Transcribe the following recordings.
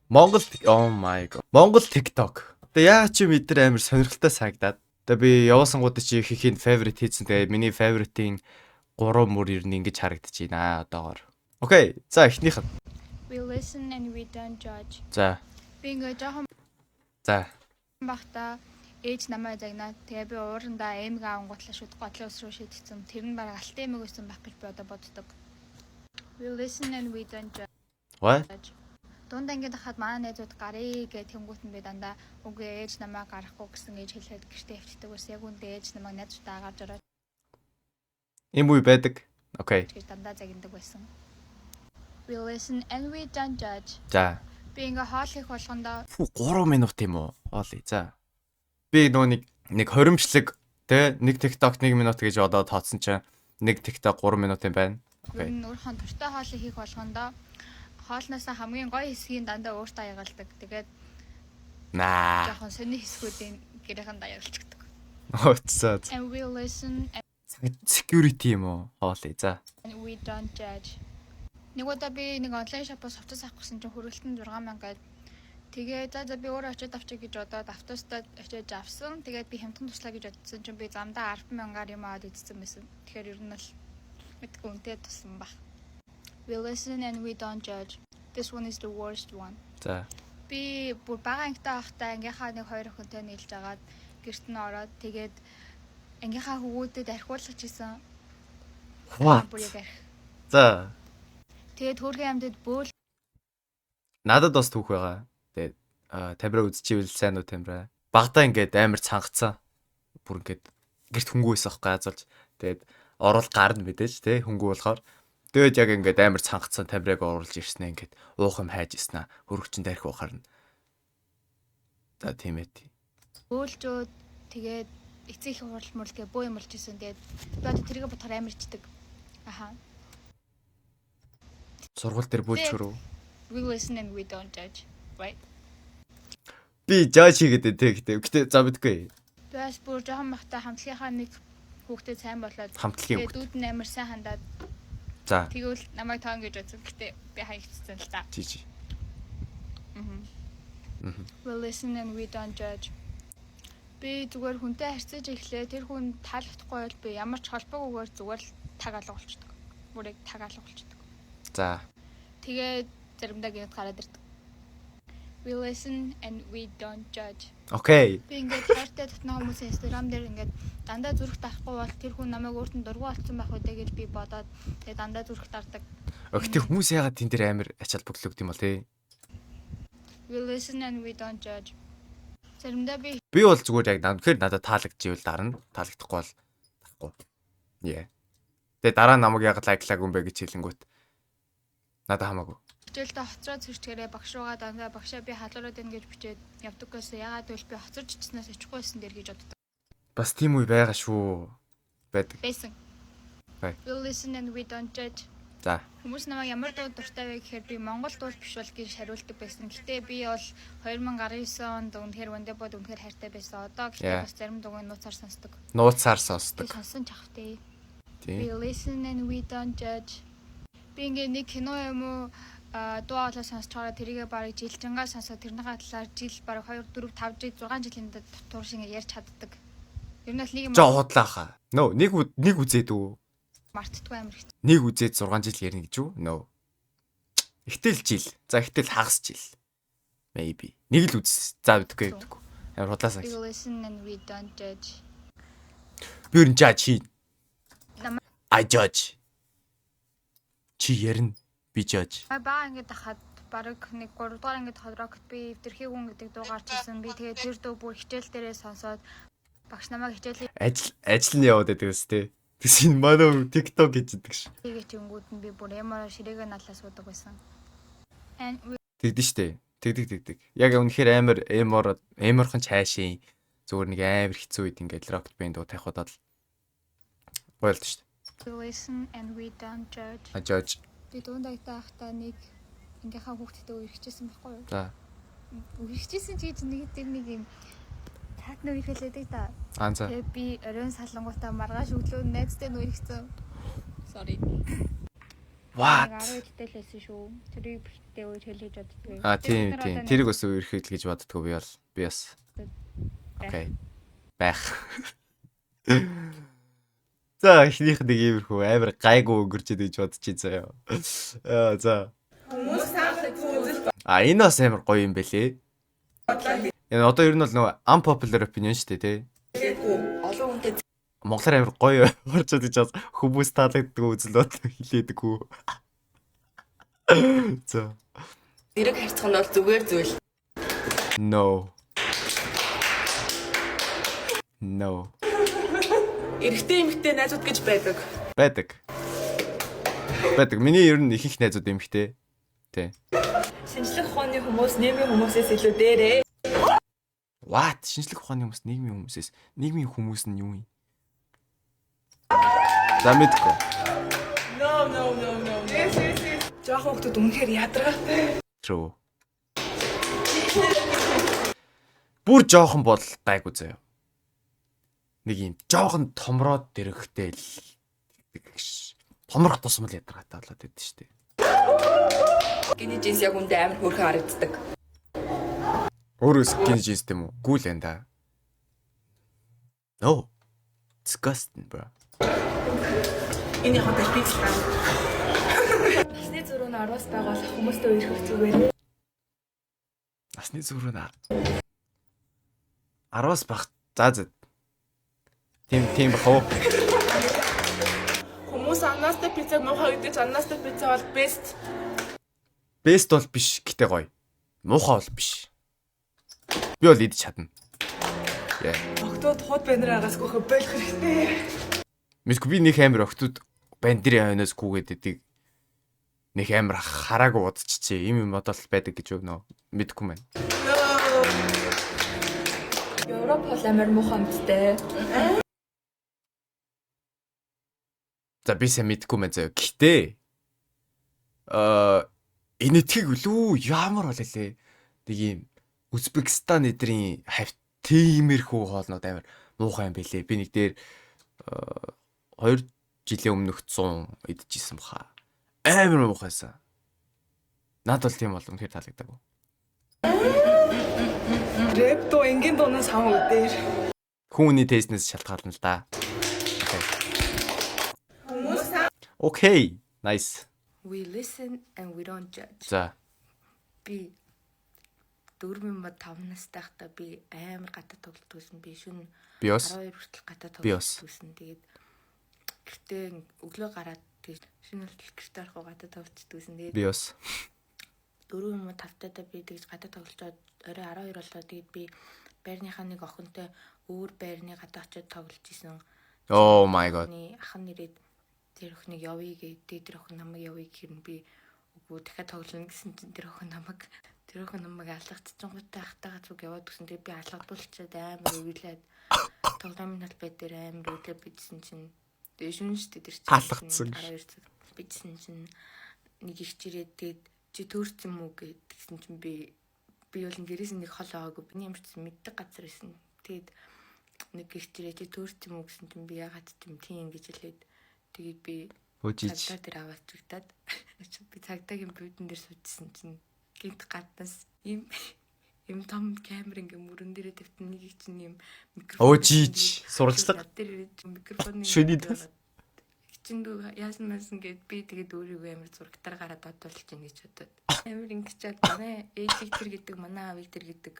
Монгол, oh my god. Монгол TikTok. Тэгээ яа чи бид нар амар сонирхолтой санагдаад. Тэгээ би явуулсангууд чи их ихийн favorite хийсэн. Тэгээ миний favorite-ийн 3 мөр ер нь ингэж харагдаж байна одоогор. Okay. За, эхнийх нь. We listen and we don't judge. За. Би ингээ жоохон байхдаа ээж намайг загнаад, тэгээ би уурандаа эмэг авангуутлаа шууд готлын ус руу шидэгцэн. Тэр нь бараг алтан эмэг байсан байх гэж би одоо боддог. We listen and we don't judge. What? Дунд ангид хахад манай найзууд гарыг гэх тэнгуут нь би дандаа үгүй, ээж намайг гаргахгүй гэсэн ээж хэлээд гэртээ явчихдаг байсан. Яг үндэ ээж намайг найзуудаа гарч ороод Ийм үе байдаг. Okay. гэж дандаа загнадаг байсан. We listen and we don't judge. За. Би ингээ хоол хийх болгондоо Фу, 3 минут юм уу? Хоолой. За. Би нөгөө нэг хоримшлаг те, нэг TikTok 1 минут гэж одоо тооцсон чинь нэг TikTok 3 минут юм байна. ер Okay. нь өөрийнхөө дуртай хоолыг хийх болгондоо хоолноосоо хамгийн гоё хэсгийг дандаа өөртөө аягалдаг. Тэгээд Наа. жоохон сони хэсгүүдийн гэрийнхэн даягалчихдаг. Оцсон. And we listen Security юм уу? Хоолой. За. and we don't judge. Нэг удаа би нэг онлайн shop оос хувцас авах гэсэн чинь хүргэлт нь 6000 гээд, тэгээ за за би өөрөө очиод авчих гэж бодоод автобустай очиод авсан. Тэгээд би хямдхан туслаа гэж бодсон чинь би замдаа 10,000-аар юм аваад идсэн байсан. Тэгэхээр ер нь л мэдгүй, үнэтэй тусан баг. We listen and we don't judge. This one is the worst one. За. Би бүр бага ангитай байхдаа ангийнхаа нэг хоёр охинтой нийлж агаад гэрт нь ороод, тэгээд ангийнхаа хөвгүүдэд архиулгаж исэн. What? Бүр яг арх. За. Тэгээд хөөрхөн амьтад бөөл Надад бас түүх байгаа. Тэгээд тамира үзчихвэл сайн уу, тамира? Багадаа ингээд амар цангацсан. Бүр ингээд гэрт хөнгүү байсан байхгүй, азуулж. Тэгээд орол гарна мэдээж те, хөнгүү болохоор. Тэгээд яг ингээд амар цангацсан тамираг оруулж ирснэ, ингээд уух юм хайж ирсэн аа. Хөрөгчин дарих уухаар нь. За, тийм ээ. бөөлжөөд, тэгээд эцэг их хурал мурал, тэгээ бөө юм болж исэн. Тэгээд би одоо тэргээ бодохоор амар ичдэг. Аха. Сургууль дээр бөөлж хөрөө. We listen and we don't judge. Right? Би judge хийгээд дээ гэтээ. Гэтэ за, мэдгүй. Би бас бүр жоохон байхдаа хамтлагийнхаа нэг хүүхдэд сайн болоод Хамтлагийн тэгээд хүүхд. дүүд нь амар сайн хандаад тэгвэл намайг тоон гэж бодсон. Гэтэ би хаягдсан л та. Жижи. We listen and we don't judge. Би зүгээр хүнтэй харьцаж эхлээ. Тэр хүн таалагдахгүй бол би ямар ч холбоогүйгээр зүгээр л таг алга болчдөг. Бүр яг таг алга болчдөг. За. Тэгээд заримдаа гинэт гараад ирдэг. We listen and we don't judge. Okay. Би ингээд хайртай татна хүмүүсийн Instagram дээр ингээд дандаа зүрх дарахгүй бол тэр хүн намайг өөрт нь дургүй болсон байх үү гэж би бодоод, тэгээд дандаа зүрх дардаг. Гэтэ хүмүүс яагаад тэн дээр амар ач холбогдол өгд юм бол те? We listen and we don't judge. Заримдаа би Би бол зүгээр яг үнэхээр надад таалагдчихвэл дарна. Таалагдахгүй бол дарахгүй. Yeah. Тэгээ дараа нь намайг яг like лаагүй юм бэ гэж хэлэнгүүт надад хамаагүй. хичээлдээ хоцроод сэрчгээрээ багш руугаа дандаа "Багшаа, би халуураад байна" гэж бичээд явдаг гэсэн. Ягаад гэвэл би хоцорч ичснээс очихгүй байсан дээр гэж боддог. Бас тийм үе байгаа шүү. Байдаг. Байсан. Бай. We listen and we don't judge. За. Хүмүүс намайг ямар дуу дуртай вэ гэхээр би Монгол дуу биш бол гэж хариулдаг байсан. Гэтэ би бол 2019 онд үнэхээр Wonderboard үнэхээр хайртай байсан. Одоо гэхдээ бас зарим дууг нууцаар сонсдог. Нууцаар Би сонсдог. сонсон ч ах тий. Тийм. We listen and we don't judge. Би ингээ нэг кино юм уу дуу хоолой сонсож байгаа, тэрийгэ бараг жилжингаа сонсоод, тэрнийхээ талаар жил бараг 2 4 5 жил, 6 жилийн турш ингээ ярьж чаддаг. Ер нь бол нэг юм Жоо худлаа хаа. No, нэг үзээд үү? мартдаггүй, амар хэцүү. Нэг үзээд 6 жил ярина гэж үү? No. Ихтэл жил. За, ихтэл хагас жил. Maybe. Нэг л үз. За, мэдгүй, мэдгүй. Амар худлаа We санагч. listen and we don't judge. Би ер нь judge хийн. Намайг I judge. Чи ярина. Би judge. бага ангид хахад, бараг нэг 3 дугаар ангид хахад Rocket би эвдэрхий хүн гэдэг дуу гарч ирсэн. Би тэгээд тэр дуу бүр хичээл дээрээ сонсоод багш намайг хичээлээ Ажил нь яваад байдаг ус тээ. Тэгс энэ манай TikTok гэж идэг ш. хийгээч тэнгүүд нь би бүр ямар ширээгээ налаа суудаг байсан. And we Тэгдэж штэ. Тэгдэг, тэгдэг. Яг үнэхээр амар эмор эморхон чаашийн зүгээр нэг амар хэцүү үед ингээд Rocket Band дуу тавих удаад л гоёлд штэ. listen and we don't judge. А, judge. Би дунд ангитай байхдаа нэг ангийнхаа хүүхдтэй үерхчихсэн байхгүй юу? За. Үерхчихсэн ч гэж нэг тэр нэг юм цаат нь үерхэлээдэг та. Аа, за. Тэгээ би оройн салангуудаа маргааш өглөө найзтай нь үерхсэн. Sorry. What? Нэг 12 дээл байсан шүү. Тэрийг битээ үерхэл гэж боддгоо. А, тийм. Тэрийг бас үерхэл гэж боддгоо би бол би бас. Okay. Байх. За, эхнийх нэг иймэрхүү амар гайгүй өнгөрч идэв гэж бодчих заяа. Аа, за. Хүмүүс таалагдсан үзэл А, энэ бас амар гоё юм бэлээ. Энэ одоо ер нь бол нөгөө unpopular opinion шүү дээ, тий. хэлээгүй. Олон хүнтэй Монголоор амар гоё орчод гэж бас хүмүүс таалагддаг үзэл бодол хэлээдэггүй. За. Зэрэг харьцах нь бол зүгээр зүйл. No. No. Эрэгтэй эмэгтэй найзууд гэж байдаг. Байдаг. Байдаг. Миний ер нь ихэнх найзууд эмэгтэй. Тий. Шинжлэх ухааны хүмүүс нийгмийн хүмүүсээс илүү дээрээ. What? Шинжлэх ухааны хүмүүс нийгмийн хүмүүсээс, нийгмийн хүмүүс нь юу юм? За, мэдгүй. No, no, no, no. Yes, yes, yes. Жохон хүмүүс үнэхээр ядаргаатай. True. Бүр жоохон бол гайгүй заяа. Нэг юм жоохон томроод дэрэхтэй л тэгш. Томрох тусмал ядаргаатай болоод идэв шүү дээ. Skinny jeans яг үндэ амар хөөрхөн харагддаг. Өөрөө skinny jeans тийм үү? Гүү л энэ да. No. Disgusting, bro. Энэ яг дэлбийц л байна. Насны зөрүү нь 10-аас байгуулах хүмүүстэй үерхэх зүгээр. Насны зөрүү нь 10-аас бага. За за. Тийм тийм бах уу? Хүмүүс ананастай пиццаг муухай гэдэг ч ананастай пицца бол best. Best бол биш, гэтээ гоё. Муухай бол биш. Би бол идэж чадна. Yeah. Охтууд худ банер араас гүөхө болох хэрэгтэй. Мэдгүй, би нэг амар охтууд бандерын хойноос гүгээд идэг. Нэг амар хараагүй удчихжээ. Ийм юм бодол байдаг гэж өгнө. Мэдгүй мэн. Европ бол амар муухай амттай. За, би сайн мэдгүй мэн заяа. Гэтээ энэтхэг үлүү ямар бол лээ. Нэг юм Узбекистан эдрийн хавь тиймэрхүү хоолнууд амар муухай юм бэлээ. Би нэг дээр 2 жилийн өмнөх 100 идчихсэн баха. Амар муухайсан. Над бол тийм бол үнэхээр таалагдаагүй. Рэп дуу энгийн дуунаас хамаагүй дээр. Хүн хүний taste нээс шалтгаална л да. Okay. Nice. We listen and we don't judge. За. Би 4-5 настай байхдаа би амар гадаа тоглолт байсан. Би шөнө Би бас 12 хүртэл гадаа Би бас. тоглолт байсан. Тэгээд гэртээ өглөө гараад, тэгээд шөнө хүртэл гэртээ орохгүй гадаа тоглолт байсан. Тэгээд би бас 4-5 тайдаа би тэгж гадаа тоглолцоод орой 12 болоо. Тэгээд би байрныхаа нэг охинтой өөр байрны гадаа очиод тоглож исэн. Oh my God. Ах нь ирээд тэр охиныг явъя гээд, тэгээд тэр охин намайг явъя гэхэр нь би үгүй, дахиад тоглоно гэсэн чинь тэр охин намайг алгацчихгуудаа ахтайгаа зүг яваад гэсэн. Тэгээд би алгадуулчаад амар үглээд тоглоомын талбай дээр амар үглээд бичсэн чинь, тэгээд шүн штэ тэр чинь Алгацсан гэж. 12 цаг бичсэн чинь нэг их чирээд, тэгээд чи төөрсөн мүү гэд тэгсэн чинь би би бол гэрээс нэг хол байгаагүй, миний ямар ч мэддэг газар байсан. Тэгээд нэг их чирээ, чи төөрсөн мүү гэсэн чинь би ягаад ч юм тийм гэж хэлээд, тэгээд би Хөөжиж. цагдаа дээр аваачигдаад, би цагдаагийн буудан дээр суужсэн чинь гинт гаднаас ийм юм том камер ингээ мөрөн дээрээ тавьтан, нэг их чинь юм микрофон Өөжиж. Суралцлага. над дээр ирээд микрофоны Шөнийн тал. Чин дүү яасан масан гэд, би тэгээд өөрийгөө амар зурагтаар гараад одуулж ийн гэж бодоод амар ингэж чад, манай ээжийг тэр гэдэг, манай аавыг тэр гэдэг,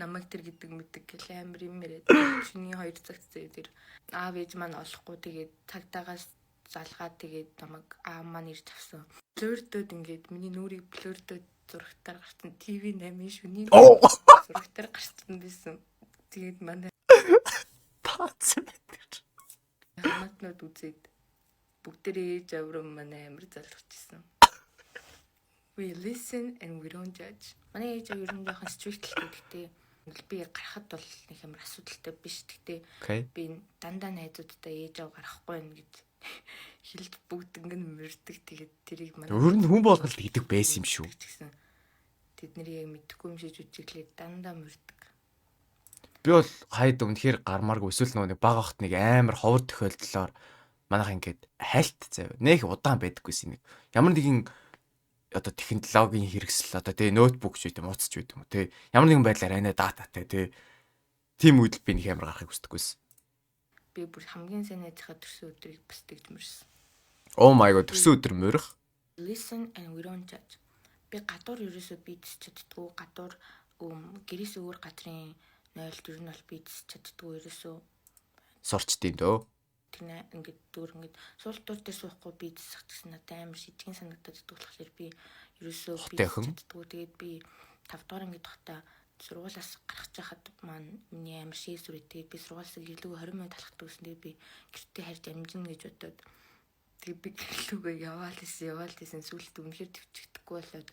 намайг тэр гэдэг мэддэг гэл амар юм яриад, шөнийн 2 цагт заяа тэр аав ээж маань олохгүй, тэгээд цагдаагаас залгаад, тэгээд намайг аав маань ирж авсан. Blur дөөд ингээд миний нүрийг blur дөөд зурагтаар гарсан, ТV 8-ын шөнийн Оо. зурагтаар гарсан байсан. Тэгээд манай Таацсан. хамаатнууд үзээд бүгдээрээ ээж аврам манай амар залгажсэн. We listen and we don't judge. Манай ээж аав ер нь жоохон strict л гэхдээ би гарахад бол нэг амар асуудалтай биш. Гэхдээ би дандаа найзуудтай ээж аав гарахгүй байх гэж хэлж бүгд ингэн мөрдөг. Тэгээд тэрийг манай Өөр нь хүн болгол гэдэг байсан юм шүү. ч гэсэн тэд нар яг мэдэхгүй юм шиг жүжиглээд дандаа мөрдөг. Би бол хайд үнэхээр гармааргүй, эсвэл нөгөө нэг бага хот нэг амар ховор тохиолдлоор Манайх ингээд хальт заяа. Нэх удаан байдаггүйсэн нэг. Ямар нэгэн одоо технологийн хэрэгсэл одоо тий ноутбук ч байт юм, утас ч байт юм уу тий. Ямар нэгэн байдлаар анаа дататай тий. Тийм үед л би нэг амар гарахыг хүсдэггүйсэн. Би бүр хамгийн сайн найзынхаа төрсөн өдрийг бас тэгж мөрсөн. Oh my god, төрсөн өдөр мөрөх. Listen and we don't judge. Би гадуур ерөөсөө би дисч чаддгүй, гадуур гэрээс өөр газрын 0 ер нь бол би дисч чаддгүй ерөөсөө. Сурчдیں дөө. Тэр ингээд дүүр ингээд суул дуур дээр суухгүй би дисэх гэсэн надад амар шижгэн санагдаад байдаг болохоор би ерөөсөө би чаддгүй. Тэгээд би 5 дугаар ангид байхдаа сургуулиас гарах чахад маань миний амар шээ сүрээ. Тэгээд би сургуулиас гэрлүүгээ 20 минут алхдаг гэсэн. Тэгээд би гэртээ харж амжина гэж бодоод тэгээд би гэрлүүгээ яваал исэн сүулт үнэхээр төвчгдэхгүй болоод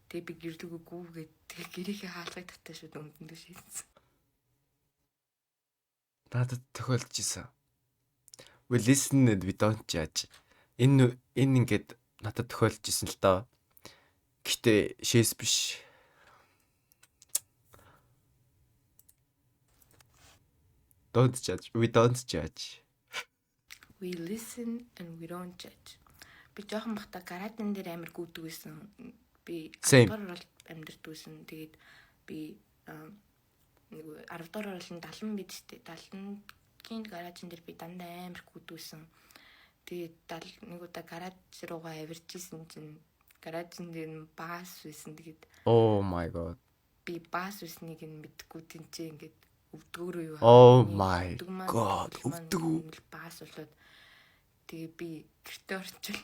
тэгээд би гэрлүүгээ гүүгээд тэгээд гэрийнхээ хаалгыг татаа шууд өмдөндөө шийдсэн. Надад тохиолдож исэн. We listen and we don't judge. Энэ ингээд надад тохиолдож исэн л доо. Гэтэ шээс биш. Don't judge. We don't judge. We listen and we don't judge. Би жоохон бахта гаражн дээр амар гүйдэг байсан. Би 10 дугаар оролт амьдардаг байсан. Тэгээд би нэг 10 дугаар оролтын 70 бид штэ. 70-гийн гаражн дээр би дандаа амар гүйдэг байсан. Тэгээд нэг удаа гараж руугаа авирч исэн чинь гаражн дээр нь баас байсан. Тэгээд Oh my god. Би баас байсныг нь мэдэхгүй тэнцээ ингээд өвдгөөрөө юу. Oh my god. Өвдөг баас болоод тэгээ би гэртээ орчвол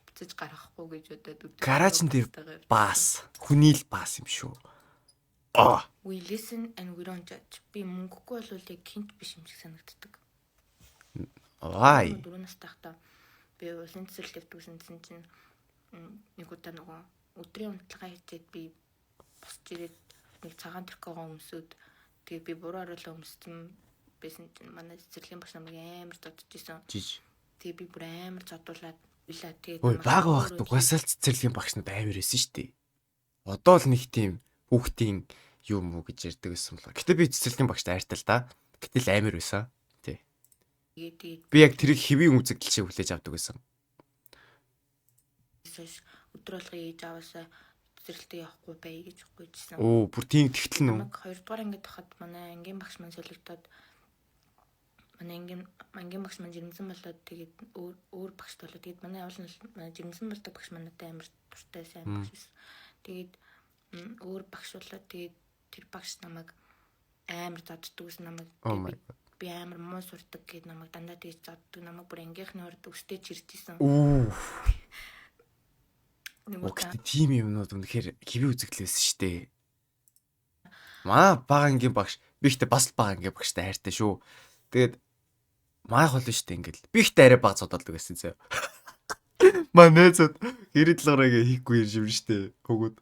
буцаж гаргахгүй гэж бодоод өвдөг. Гаражн дээр баас. Хүний л баас юм шүү. We listen and we don't judge. Би мөнгөгүй бол яг хинт биш юм шиг санагддаг. Why? 4 настай байхдаа би улсын цэцэрлэгт явдаг гэсэн чинь нэг удаа нөгөө өдрийн унтлагаа хийчихэд би босч ирээд нэг цагаан трикогоо өмсөөд тэгээ би буруу оруулаа өмссөн байсан чинь манай цэцэрлэгийн багш намайг амар зодож исэн. Тэгээ би бүр амар зодуулаад илаа тэгээ. Ой, бага багт угаасаа л цэцэрлэгийн багш нар амар байсан шүү дээ. Одоо л нэг тийм хүүхдийн юм уу гэж ярьдаг байсан болоо. Гэтэ би цэцэрлэгийн багштай хайртай л да. Гэтэл амар байсан. Тий. Би яг тэрийг хэвийн үзэгдэл шиг хүлээж авдаг байсан. Өдөр болгон ээж аваасаа цэцэрлэгтээ явахгүй бай гэж гуйжсэн. Оо, бүр тийм тэгтэл нүү. 2 дугаар ангид байхад манай ангийн багш маань солигдоод манай ангийн багш маань жирэмсэн болоод тэгээд өөр багш болоод тэгээд манай уул нь манай жирэмсэн болдог багш маань надад амар дуртай сайн багш байсан. Тэгээд өөр багш болоод тэгээд тэр багш намайг амар зодддаг гэсэн намайг би амар муу сурдаг гэд намайг дандаа тэгж зоддог. Намайг бүр ангийнхны урд өстэй чирж исэн. Гэтэ тийм юмнууд үнэхээр хэвийн үзэгдэл байсан шүү дээ. Манай бага ангийн багш би ихтэй бас бага ангийн багштай хайртай шүү. Тэгээд маах болно шүү дээ ингээл. Би ихтэй арай бага зодолдог байсан зөө. Маа найзууд 97 ингээ хийхгүй юм шүү дээ. Хөгүүд.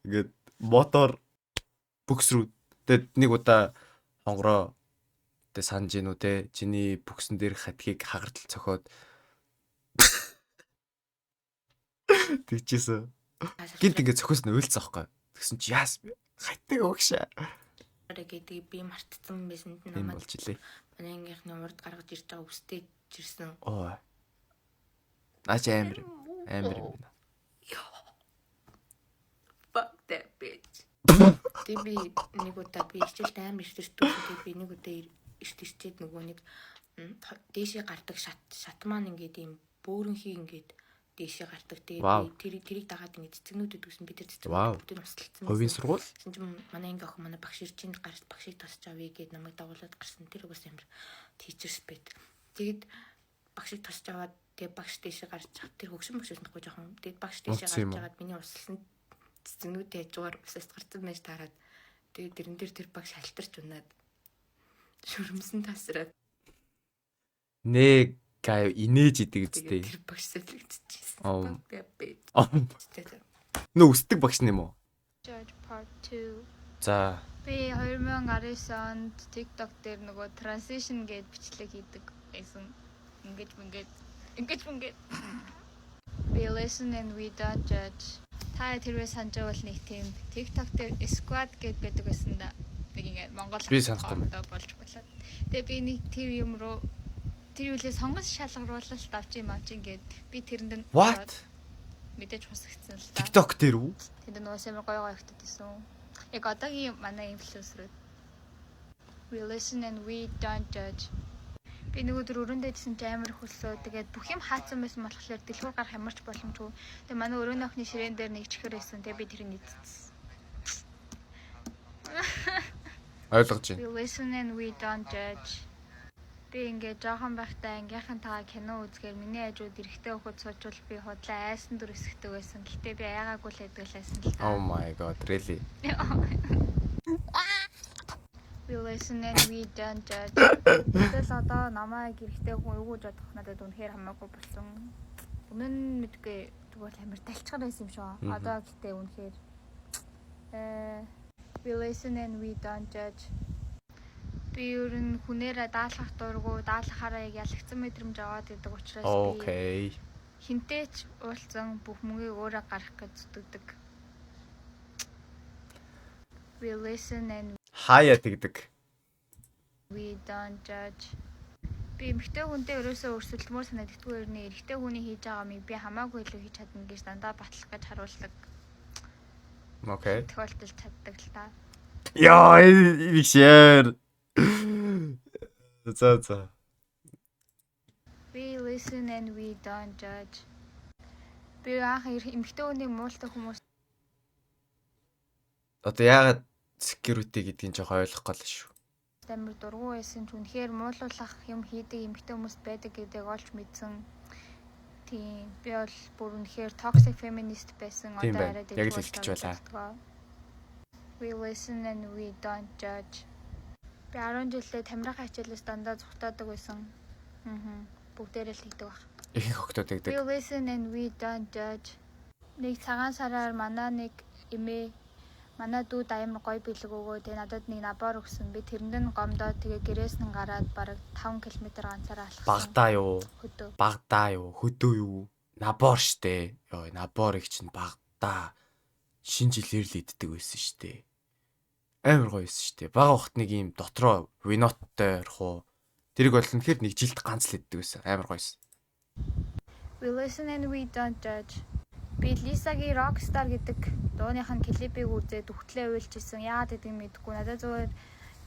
Ингээд мотор бөкс рүү. Тэгээд нэг удаа хонгороо тэг санаж гин үү те. Чиний бөксөн дээр хатгийг хагартал цохиод тэгжсэн. Гинт ингээд цохиос нь уйлцсан байхгүй. Тэгсэн чи яас хатдаг өгшээ. Гэдэг би мартцсан байсан нь намайг болж илээ. Манай ангийнхны урд гаргаж ирж байгаа үстэй чирсэн. Оо. Наач амар амар юм байна. Fuck that bitch. Тэг би нэг удаа би хичээлд амар эрт ирдэг. Тэг би нэг удаа эрт ирчээд нөгөө нэг дээшээ гардаг шат маань ингээд ийм бөөрөнхий ингээд дээшээ гардаг. Тэгээд тэрийг дагаад ингээд цэцэгнүүдэд гэсэн би тэр цэцэгнүүд бүгдийг услалцсан. Хувийн сургууль. Тэгсэн чинь манай анги охин манай багш ирж ин гарч багшийг тосч авъя гэд намайг дагуулад гарсан. Тэр угаас амар teachers pet. Тэгээд багшийг тосч аваад тэгээд багш дээшээ гарч тэр хөгшин багш байсан байхгүй жоохон. Тэгээд багш дээшээ гарч аваад миний услалсан цэцэгнүүдийн хажуугаар усаас гарсан байж таарад. Тэгээд тэрэн дээр тэр багш халтарч унаад шүрмсэн тасраад. Нэ гай инээж идэг үстэй. Тэр багш солигдчихсэн. Нөө өсдөг багш нэм үү? Judge part 2. За. Би 2019 онд TikTok дээр нөгөө transition гээд бичлэг хийдэг байсан. Ингэж мөнгө. We listen and we don't judge. Та тэрвээ санаж байвал нэг тийм TikTok дээр squad гээд байдаг байсан да. Нэг ингээд Монгол би санахгүй болж болоод. Тэгээ би нэг тэр юм руу Тэр үлээ сонгон шалгаруулалт авч юм авч ингээд би тэрэнд нь What? Мэдээж хусагдсан л та. TikTok дээр үү? Тэнд нуус амар гоё гоё ихтэд исэн. Яг одоогийн манай инфлюенсерүүд. We listen and we don't judge. Би нэг өдөр өрөөндөө исэн чи амар хөлсөө. Тэгээд бүх юм хаацсан байсан болохоор дэлгүүр гарах ямар ч боломжгүй. Тэгээд манай өрөөний охины ширээн дээр нэг чихэр байсан. Тэгээд би тэрийг идсэн. Ойлгож байна. We listen and we don't judge. Би ингээд жоохон байхдаа ангийнхантайгаа кино үзгээр миний хажууд эрэгтэй хөхөд суучвал би худлаа айсан дүр өсгдөг байсан. Гэтэ би айгаагүй л байдаг л байсан л та. Oh my God, really? We listen and we don't judge. Тэгэл одоо намайг эрэгтэй хүн юу гэж бодох надад үнэхээр хамаагүй болсон. Өмнө нь мэдгүй тэгвэл амар талчгаар байсан юм шиг. Одоо гэтээ үнэхээр we listen and we don't judge. Би ер нь хүнээрээ даалгах дургу, даалгахаараа яг ялагдсан мэдрэмж аваад идэг учраас би хэнтэй ч уулзсан бүх мөнгийг өөрөө гаргах гэж зүтгэдэг. We listen and Хаяа тэгдэг. we don't judge. Би эмэгтэй хүнтэй ерөөсөө өрсөлдмөр санагддаггүй, ер нь эрэгтэй хүний хийж байгаа мийг би хамаагүй илүү хийж чадна гэж дандаа батлах гэж харуулдаг. Тохиолдолд чаддаг л та. Яа, энэ share. За за. We listen and we don't judge. Би анх эмэгтэй хүний муулдаг хүмүүс Одоо яагаад security гэдгийг жоох ойлгохгүй л шүү. амар дургу байсан ч үнэхээр муулуулах юм хийдэг эмэгтэй хүмүүс байдаг гэдгийг олж мэдсэн. Тийм. Би бол бүр үнэхээр toxic feminist байсан. Тийм Одоо байна. арай Яг л дэвгүй хэлчих байлаа. болдог. We listen and we don't judge. Би 10 жилдээ тамирын хичээлээс дандаа зугтаадаг байсан. Бүгдээрээ л хийдэг баг. Ихэнх охтууд тэгдэг. We listen and we don't judge. Нэг цагаан сараар манай нэг эмээ манай дүүд амар гоё бэлэг өгөө. Тэгээ надад нэг набор өгсөн. Би тэрэнд нь гомдоод тэгээ гэрээс нь гараад бараг 5 км ганцаараа алхсан. Багтаа юу? Хөдөө. Багтаа юу? Хөдөө юу? Набор штэ. Йой, наборыг чинь багтаа шинэ жилээр л иддэг байсан штэ. Амар гоё байсан штэ. Бага ухт нэг юм дотроо виноттой орох уу? Тэрийг бол үнэхээр нэг жилд ганц л иддэг байсан. Амар гоё байсан. We listen and we don't judge. Би Лисагийн Rockstar гэдэг дууных нь клипийг үзээд үхтлээ уйлж исэн. Яагаад гэдгийг мэдэхгүй. Надад зүгээр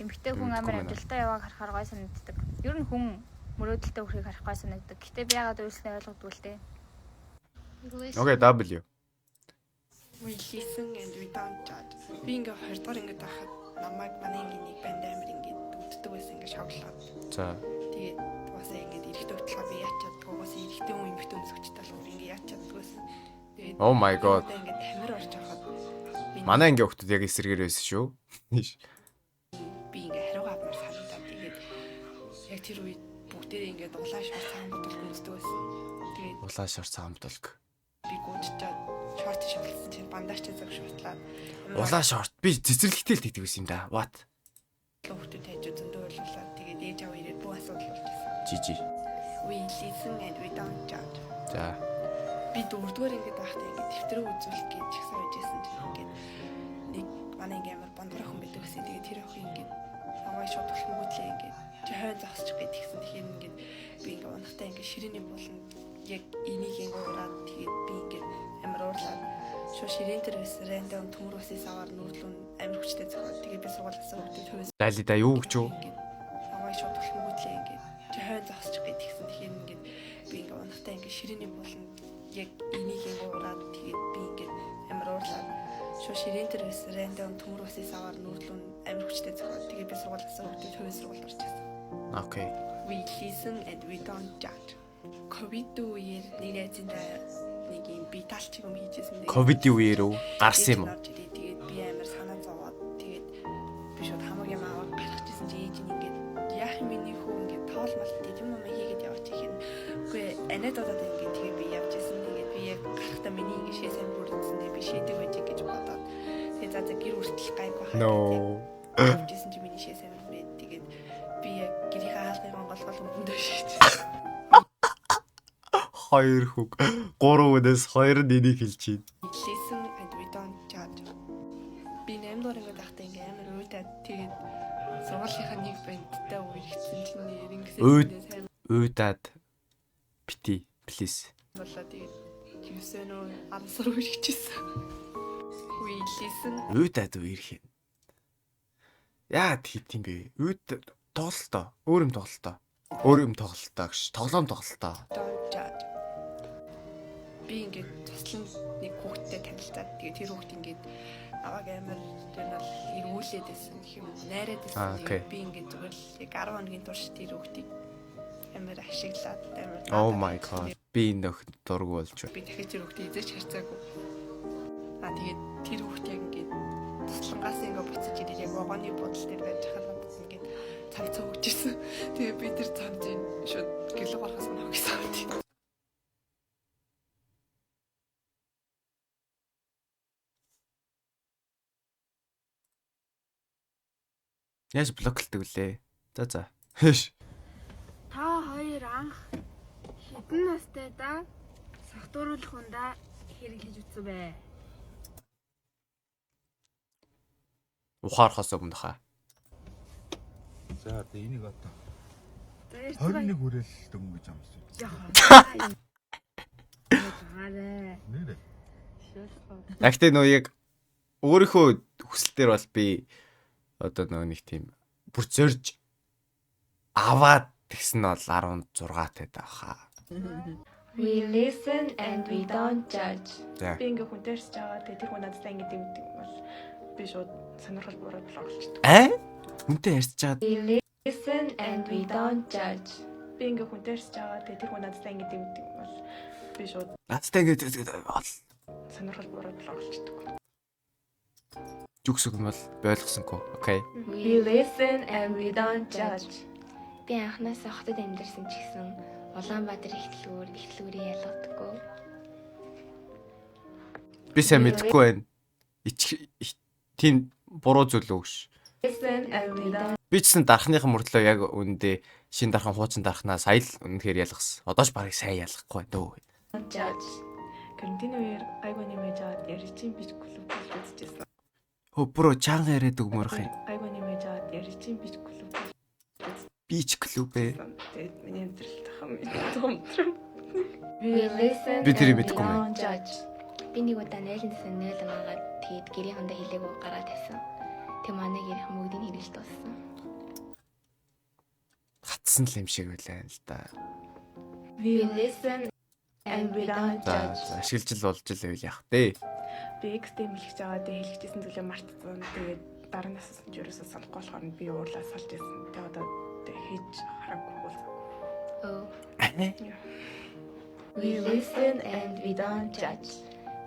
эмэгтэй хүн Мэдэхгүй амар байна. амжилттай явааг харахаар гоё санагддаг. Ер нь хүн мөрөөдөлтэй хүрэхийг харах гоё санагддаг. Гэтэ би яагаад уйлснаа ойлгодгүй л дээ. We listen Okay, W. We listen and we don't judge. Би ингээ 20 дугаар ингээд байхад намайг манай ангийн нэг банд амар ингээд үддэг байсан, ингээ шоглоод. Тэгээд угаасаа ингээд эрэгтэй хөтлөгөө би яаж чаддгүй, угаасаа эрэгтэй хүн эмэгтэй өмсөгчтэй болохоор ингээ яаж чаддгүй байсан. Тэгээд Oh my God. одоо ингээд тамир орж байхад Манай ангийн охтууд яг эсрэгээр байсан шүү. Би ингээ хариугаа авмаар санагдаад, тэгээд яг тэр үед бүгдээрээ ингээд улаан шорт, цагаан буталг өмсдөг байсан. Тэгээд Улаан шорт, цагаан буталг. би гүйжчаад шорт шалгалсан чинь бандаж цаг шортлаад Улаан шорт би цэцэрлэгтэй л тэгдэг байсан юм да. What? хүүхдүүд хажуу зөндөө ойлголоо. Тэгээд ээж аваа ирээд бүх асуудал болж байсан. GG. We listen and we don't judge. За. Би дөрөвдүгээр ингээд байхдаа ингээд дэвтрээ үзүүлэх гэж чагсаа байж байсан чинь ингээд нэг манай ингээд амар бондор охин байдаг гэсэн. Тэгээд тэр охин ингээд намайг шууд түлхмэгүүтлээ ингээд чи хойно зогсчих гээд тэгсэн. Тэгэхээр ингээд би ингээд унахтаа ингээд ширээний буланд яг энийг ингээд ураад, тэгээд би ингээд амар уурлаад шууд ширээн дээр байсан random төмөр усын саваар нүүрлүүн амар хүчтэй зохиод, тэгээд би сургуулиасаа өгдөг хувь Лалида юу гэж юу? ингээд намайг шууд түлхмэгүүтлээ ингээд чи хойно зогсчих гээд тэгсэн. Тэгэхээр ингээд би ингээд унахтаа ингээд ширээний буланд яг энийг ингээд ураад, тэгээд би ингээд амар уурлаад шууд ширээн дээр байсан random төмөр усын саваар нүүрлүүн амар хүчтэй зохиод, тэгээд би сургуулиасаа өгдөг хувь сургуульд орж ирсэн. Okay. We listen and we don't judge. Ковид үеэр нэг найзынтай нэг юм би талч юм хийжсэн. Ковидын үеэр үү? Гарсан юм уу? Орж ирээ. Тэгээд би амар санаа зовоод, тэгээд би шууд хамаг юм аваад гарах гэсэн чи ээж нь ингээд яах юм миний хүү, ингээд тоолмол тэгээд юм юм хийгээд яваач гэх юм. Үгүй, анаад удаад ингээд тэгээд би явж исэн. Тэгээд би яг гарахдаа миний ингээд шээ сайн бүрдсэн. Тэгээд би шийдэг байж гэж бодоод тэгээд за гэр хүртэл гайгүй хаа. No. Явж исэн чи миний шээ сайн бүрээд, тэгээд би яг гэрийнхээ хаалгыг онгоолгол өмдөндөө шийдсэн. Хоёр хүүг. Гурван хүнээс хоёр нь энийг хэлж чинь. Listen and we don't judge. Би 8 дугаар ангид байхдаа ингээ амар уйдаад, тэгээд сургуулийнхаа нэг бандтай үерхсэн чинь нэр ингэсэн. Уйдаад бити please. Болоо тэгээд 9 нөө 10 сар үргэжсэн. We listen. Уйдаад үерх юм. Яагаад хийт юм бэ? Уйд тоглолтоо. Өөр юм тоглолтоо. Өөр юм тоглолтоо гэж. Тоглоом тоглолтоо. Don't judge. Би ингээд туслан нэг хүүхэдтэй танилцаад тэгээд тэр хүүхэд ингээд аваг амар тэр нь бол эргүүлээд байсан гэх юм уу, найраад байсан. Тэгээд би ингээд зүгээр л яг 10 хоногийн турш тэр хүүхдийг амар ашиглаад амар. Oh my god. Би энэ охид дургу болж байна. Би дахиж тэр хүүхдээ эзэж харьцаагүй. Аа тэгээд тэр хүүхд яг ингээд туслангаас ингээд буцаж ирээд яг вагоны буудал дээр байж хахад надад ингээд цамцаа өгч ирсэн. Тэгээд би тэр цамцыг шууд гэрлэг орохоос өмнө өгсөн. Яаж блоклдог вүлээ? За за. Хэш. Та хоёр анх хэдэн настай да сахтууруулах ундаа хэрэглэж үзсэн бэ? Ухаархаас өмнө хаа. За одоо энийг одоо За ярьцгаая. 21 хүрээл дөнгөж амссан. Яхаа. Яхаа. Нэрээ. Гэхдээ нөө яг өөрийнхөө хүсэл дээр бол би одоо нөө нэг тийм бүр зорж аваад тэгсэн нь бол 16 таад байхаа. We listen and we don't judge. За. Би ингээ хүнтэй ярьж байгаа. Тэгээ тэр хүн надтай ингээ дэмдэг бол би шууд сонирхол буруу блоглчдаг. Аа? Хүнтэй ярьж чаад We listen and we don't judge. Би ингээ хүнтэй ярьж байгаа. Тэгээ тэр хүн надтай ингээ дэмдэг бол би шууд надтай ингэ бол сонирхол буруу блоглчдаг. жүгсэг юм бол ойлгосонгүй. Окей. We listen and we don't judge. Би анхнаасаа хотод амьдарсан ч гэсэн Улаанбаатар их дэлгүүр, их дэлгүүрээ ялгадаггүй. Би сайн мэдэхгүй байна. Ич тийм буруу зүйл үү гэж. Listen and we don't Би ч гэсэн дархныхан мөртлөө яг үүндээ шин дархан хуучин дархнаа сая л үнэхээр ялгасан. Одоо ч барыг сайн ялгахгүй байна дөө. judge. Карантины үеэр гайгүй нэмэж аваад ярьчин бич клуб болж үзчихсэн. Хөө бүрөө чанга яриад өгмөрөх юм. Гайгүй нэмэж аваад ярьчин бич клуб Бич клуб ээ. Тэгээд миний амьдрал хамгийн том трам. We listen Би тэрийг and we мэдэхгүй юм байна. don't judge. Би нэг удаа 0-9 0 мангаад тэгээд гэрийнхандаа хэлээгүй гараад тавьсан. Тэг манай гэрийнхэн бүгдийг хэрэглэж дууссан. Хатсан л юм шиг байлаа л да. We listen and we don't За judge. за, ашиглаж л болж л байл яах вэ? Би экстэй мэлхэж байгаа. Тэгээ хэлчихсэн зүйлээ мартсан. Тэгээд дараа нь асуусан чи ерөөсөө санахгүй болохоор нь би уурлаа салж ирсэн. Тэгээ одоо тэг хийж хараагүй уулзаагүй. Oh. We listen and we don't judge.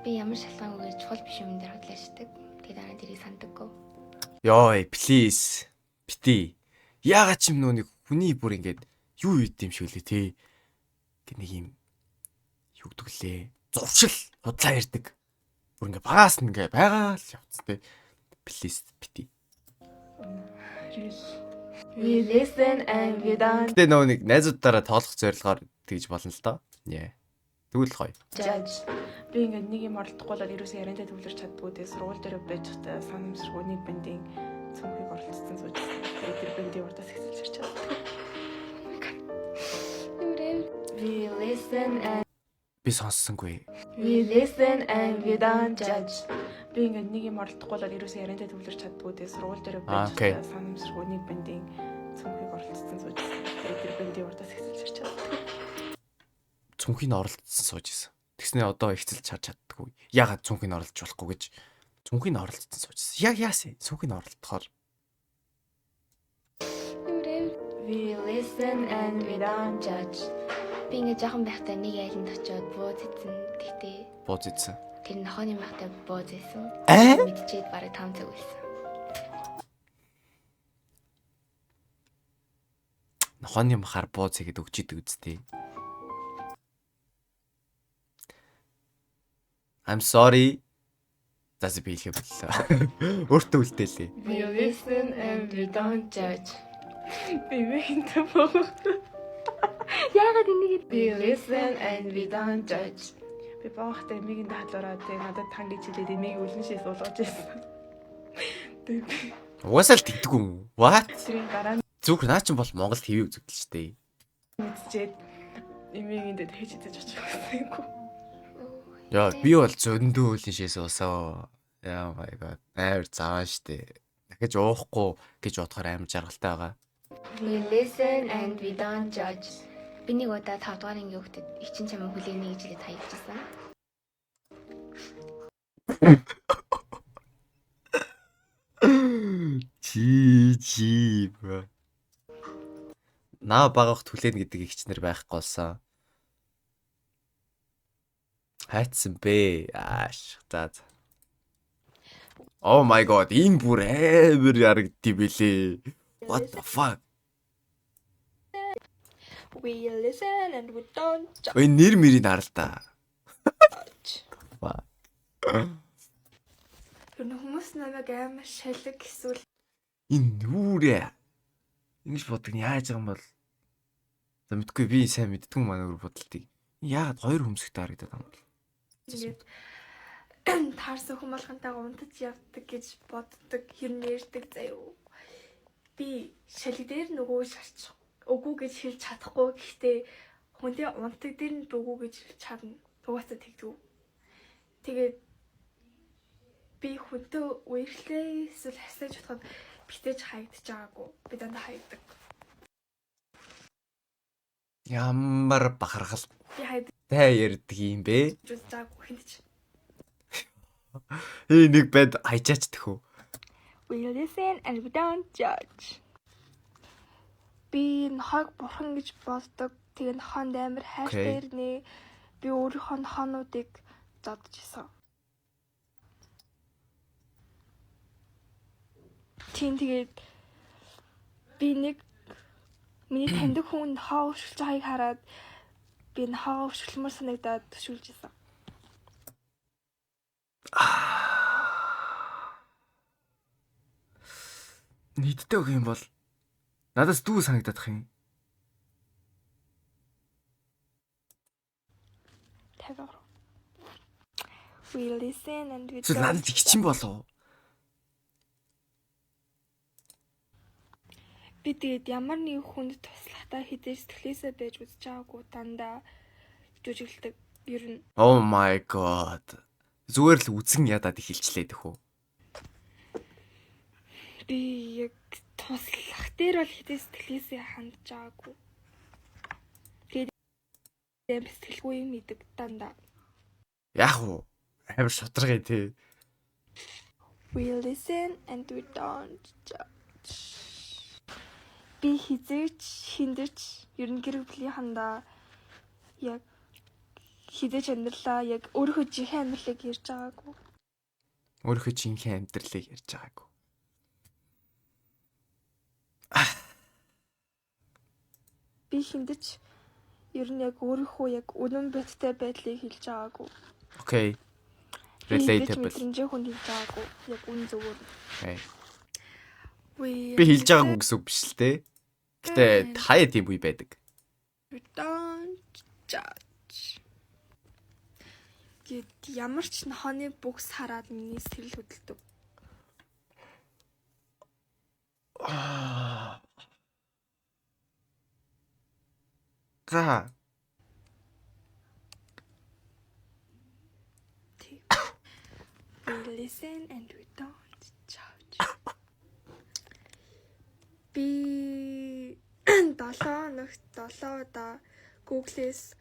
Би ямар шалтгаангүйгээр чухал биш юм дээр худлаа шидэг. Тэгээд дараа нь тэрийг сандаггүй. Йой, please. Бити. Яагаад ч юм нөө нэг хүний бүр ингээд юу үйд юм шиг лээ те. Ингээ нэг юм юу гэдэг лээ. Зуршил худлаа ярьдаг. Бүр ингээ багаас нь ингээ байгаа л явцсан те. Please бити. Real. We listen and we don't Гэтэ нөө нэг найзуудаараа тоолох зорилгоор тэгж болно л доо. Яа. Тэгвэл гоё. judge. Би ингээд нэг юм оролдохгүй болоод ерөөсөө яриантай төвлөрч чаддгүй. Тэгээ сургууль дээр байж байхдаа санамсаргүй нэг бандын цүнхийг оролцсон сууж. Тэгээ тэр бандын урдаас ихсэлж харж чаддаг. We listen and Би сонссонгүй. we listen and we don't judge. Би ингээд нэг юм оролдохгүй болоод ерөөсөө яриантай төвлөрч чаддгүй. Тэгээ сургууль дээр байж Окей. байхдаа санамсаргүй нэг бандын цүнхийг оролцсон сууж. Тэгээ тэр бандын урдаас ихсэлж харж чаддаг. Цүнхийг оролцсон сууж исэн. Тэгснээ одоо ихцэлж харж чаддаггүй. Яагаад цүнхийг оролцож болохгүй гэж цүнхийг оролцсон сууж исэн. Яг яасан? Цүнхийг оролдохоор We listen and we don't judge. Би ингээд жоохон байхдаа нэг айланд очиод бууз идсэн. Тэгтээ бууз идсэн. тэр нохооны байхдаа бууз исэн. Аа? Мэдчихэд бараг 5 цаг байсан. Нохооны махаар бууз хийгээд өгч идэг үсттэй. I'm sorry. За за би хэлхэ боллоо. Өөртөө үлдээлээ. We listen and we don't judge. Би мэхэнтэй боо. Яагаад энийг We listen and we don't judge. Би баахтай эмигэнд халуураад тэгээ надад тан гэж хэлээд эмийг үлэн шээс уулгаж байсан. Тэгээ би Угаасаа л тэгдэг юм. What? тэрийн гараа Зүгх наа чинь бол Монгол TV үзэгдэл штэ. Мэдчихэд эмийн энд хийж идэж очих гэсэн. Яа, би бол зөндөө үлийн шээс уусаа. Яа my god. Амар заваа штэ. Дахиж уухгүй гэж бодохоор амар жаргалтай байгаа. We listen and we don't judge. Би нэг удаа 5 дугаар ангийн хүүхдэд ичин чамаа хүлээнэ гэж хэлээд хаягдчихсан. Чи чи bro. Наа багах түлээн гэдэг ихчнэр байхгүй болсон. Хайцсан бэ. Ааш. За за. Oh my god, энэ бүр амар ярагддий бэлээ. What the fuck? We listen and we don't judge. Ой нэр мэрийг харал та. Fuck. Тэр нь хүмүүс намайг амар шалэг эсвэл Энэ нүрээ. Ингэж боддог нь яаж байгаа юм бол. За мэдгүй би сайн мэддгүй манай өөр бодолтыг. Яагаад хоёр хөмсгтэй харагдаад байгаа юм бол. ингээд таарсан хүн болгонтойгоо унтаж явдаг гэж боддог, хэрнэрдэг заяо. Би шалэг дээр нөгөө шарч үгүй гэж хэлж чадахгүй гэхдээ хүнтэй унтаг дээр нь үгүй гэж хэлж чадна. Угаасаа тэгдэг. Тэгээд би хүнтэй үерлээ эсвэл харьцаж бодоход битэж хаягдж байгаагүй. Би дандаа хаягдаг. Ямар бахархал Би хаягдж тай ярьдаг юм бэ? үзэж байгаагүй хүнд ч. Ээ нэг банд хайжаач тэхүү. We listen and we don't judge. Би нохойг бурхан гэж боддог. Тэгээ нохоонд амар хайртай Окей. ирнэ. Би өөрийнхөө нохоонуудыг зодож исэн. Тийм тэгээд би нэг миний таньдаг хүн нохоо өвшилж байгааг хараад би нохоогоо өвшиглмөр санагдаад төшүүлж исэн. Нийтдээ өгөх юм бол надаас дүү санагдах юм. 53. We listen and we Эсвэл don't надад ихчин болов. Би тэгээд ямар нэгэн хүнд туслахдаа хэдэж сэтгэлээсээ байж үзэж байгаагүй дандаа жүжиглдэг. Ер нь Oh my god. Зүгээр л үзэн ядаад эхэлчлээ тэхүү. би яг туслах дээр бол хэдэж сэтгэлээсээ хандж байгаагүй. Тэгээд амар сэтгэлгүй юм идэг дандаа. Яг уу амар шударгыг тий. We listen and we don't judge. Би хизээч хиндэж ер нь гэр бүлийнхандаа яг хизээч амьдралаа яг өөрийнхөө жинхэнэ амьдралыг ярьж байгаагүй. Өөрийнхөө жинхэнэ амьдралыг ярьж байгаагүй. Би хиндэж ер нь яг өөрийнхөө яг үнэн бодиттой байдлыг хэлж байгаагүй. Окей. Би хизээч Relatable. мэдрэмжээ хүнд хэлж байгаагүй. Яг үн зөвөр. Окей. We Би хэлж байгаагүй гэсэн үг биш л те. Гэтэ хаяа тийм үе байдаг. We don't judge. Гэт ямар ч нохооны бүкс хараад миний сэтгэл хөдөлдөг. За. Тий. We listen and we don't judge. Би 7 хоногт 7 удаа Google-с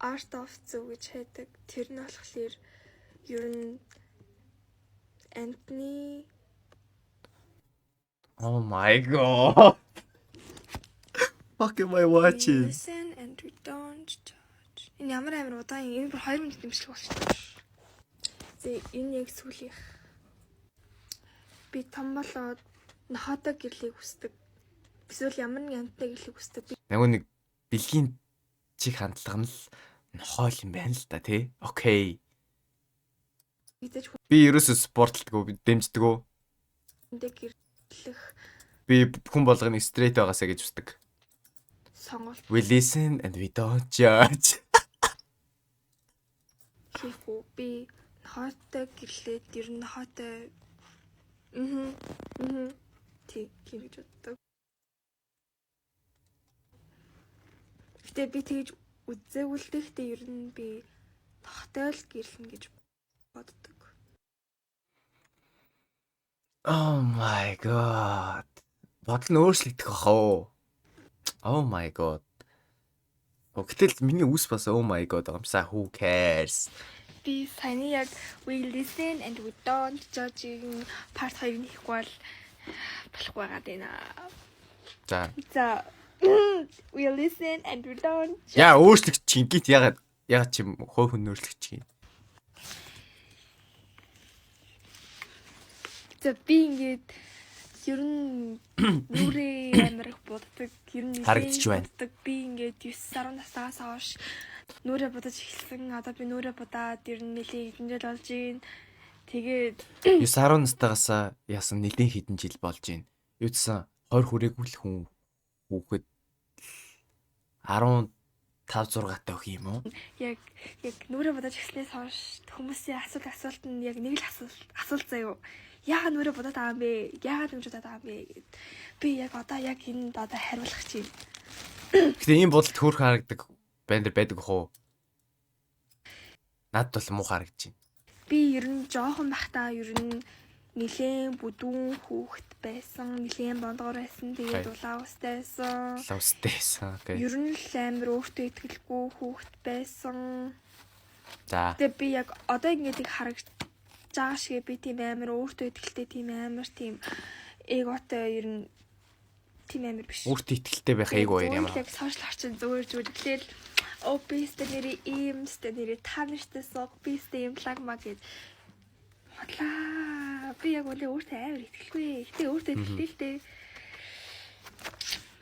Art of зөв гэж хайдаг. Тэр нь болохоор ер нь Антны Oh my god. Fuck am I We watching? listen and we don't judge. Энэ ямар амар удаан юм. Энэ бүр 2 минут имжлэг болчихсон. Зэ энэ яг сүүлийнх. Би том болоод нохоотой гэрлийг хүсдэг. Эсвэл ямар нэгэн амьтны гэрлийг хүсдэг. Би Нөгөө нэг бэлгийн чиг хандлага нь л нохоол юм байна л да тий. Окей. хэзээ ч Би ерөөсөө спортлдгоо, би дэмждэгөө. хүнтэй гэрлэх Би хүн болгоны стрейт байгаасаа гэж үздэг. сонголт We listen and we don't judge. хийхгүй. Би нохоотой гэрлээд ер нь нохоотой мм мм тий тийм гэж боддог. Гэтэ би тэгж үзээгүй л дээ. Гэтэ ер нь би нохтой л гэрлэнэ гэж боддог. Oh my god. Бодол нь өөрчлөгдөх баха уу? Oh my god. Гэтэл миний үс бас oh my god байгаа юмсаа, who cares? Би саяны яг we listen and we don't judge-ийн part 2-ыг хийхгүй бол болохгүй байгаа даа. За. За, we listen and we don't Яа, өөрчлөгч чингит ягаад чи хувь хүн өөрчлөгч юм? За, би ингээд ер нь нүрээ амар их буддаг. Ер нь Харагдчих байна. буддаг. Би ингээд 9 10 настаас хойш нүрээ будаж эхэлсэн. Одоо би нүрээ будаад ер нь нэлээд хэдэн жил болж байна. Тэгээд 9 10 настайгаас яасан нэлээд хэдэн жил болж байна. Юу гэсэн 20 хүрээгүй л хүн хүүхэд 15 6 таа өх юм уу? Яг нүрээ будаж эхэлснээс хойш хүмүүсийн асуулт нь яг нэг л асуулт заяо. Яагаад нүрээ будаад байгаа юм бэ? Яагаад ингэж будаад байгаа юм бэ гэд. Би яг одоо яг энд одоо хариулах чинь. Гэтэ ийм бодолд хөөрхөн харагдаг бандер байдаг хуу. Надад бол муу харагдаж байна. Би ер нь жоохон байхдаа ер нь нилээн бүдүүн хүүхэд байсан, нилээн бондгор байсан, тэгээд улаан устай байсан. Улаан устай байсан. Okay. Ер нь л амар өөртөө итгэлгүй хүүхэд байсан. За. Тэгээд би яг одоо ингээд их харагдаж байгаа шиг би тийм амар өөртөө итгэлтэй, тийм амар тийм эготой ер нь тийм амар биш. Өөртөө итгэлтэй байх эго хоёр ямар. Яг social орчин зүгээр зүгээр тэгэл оо би сте нэрээ ийм сте нэрээ та нартай сууг би сте ийм лаг маг гэж бодлаа. Би яг үлээ өөртөө амар итгэлгүй. Гэтэ өөртөө итгэлтэй л дээ.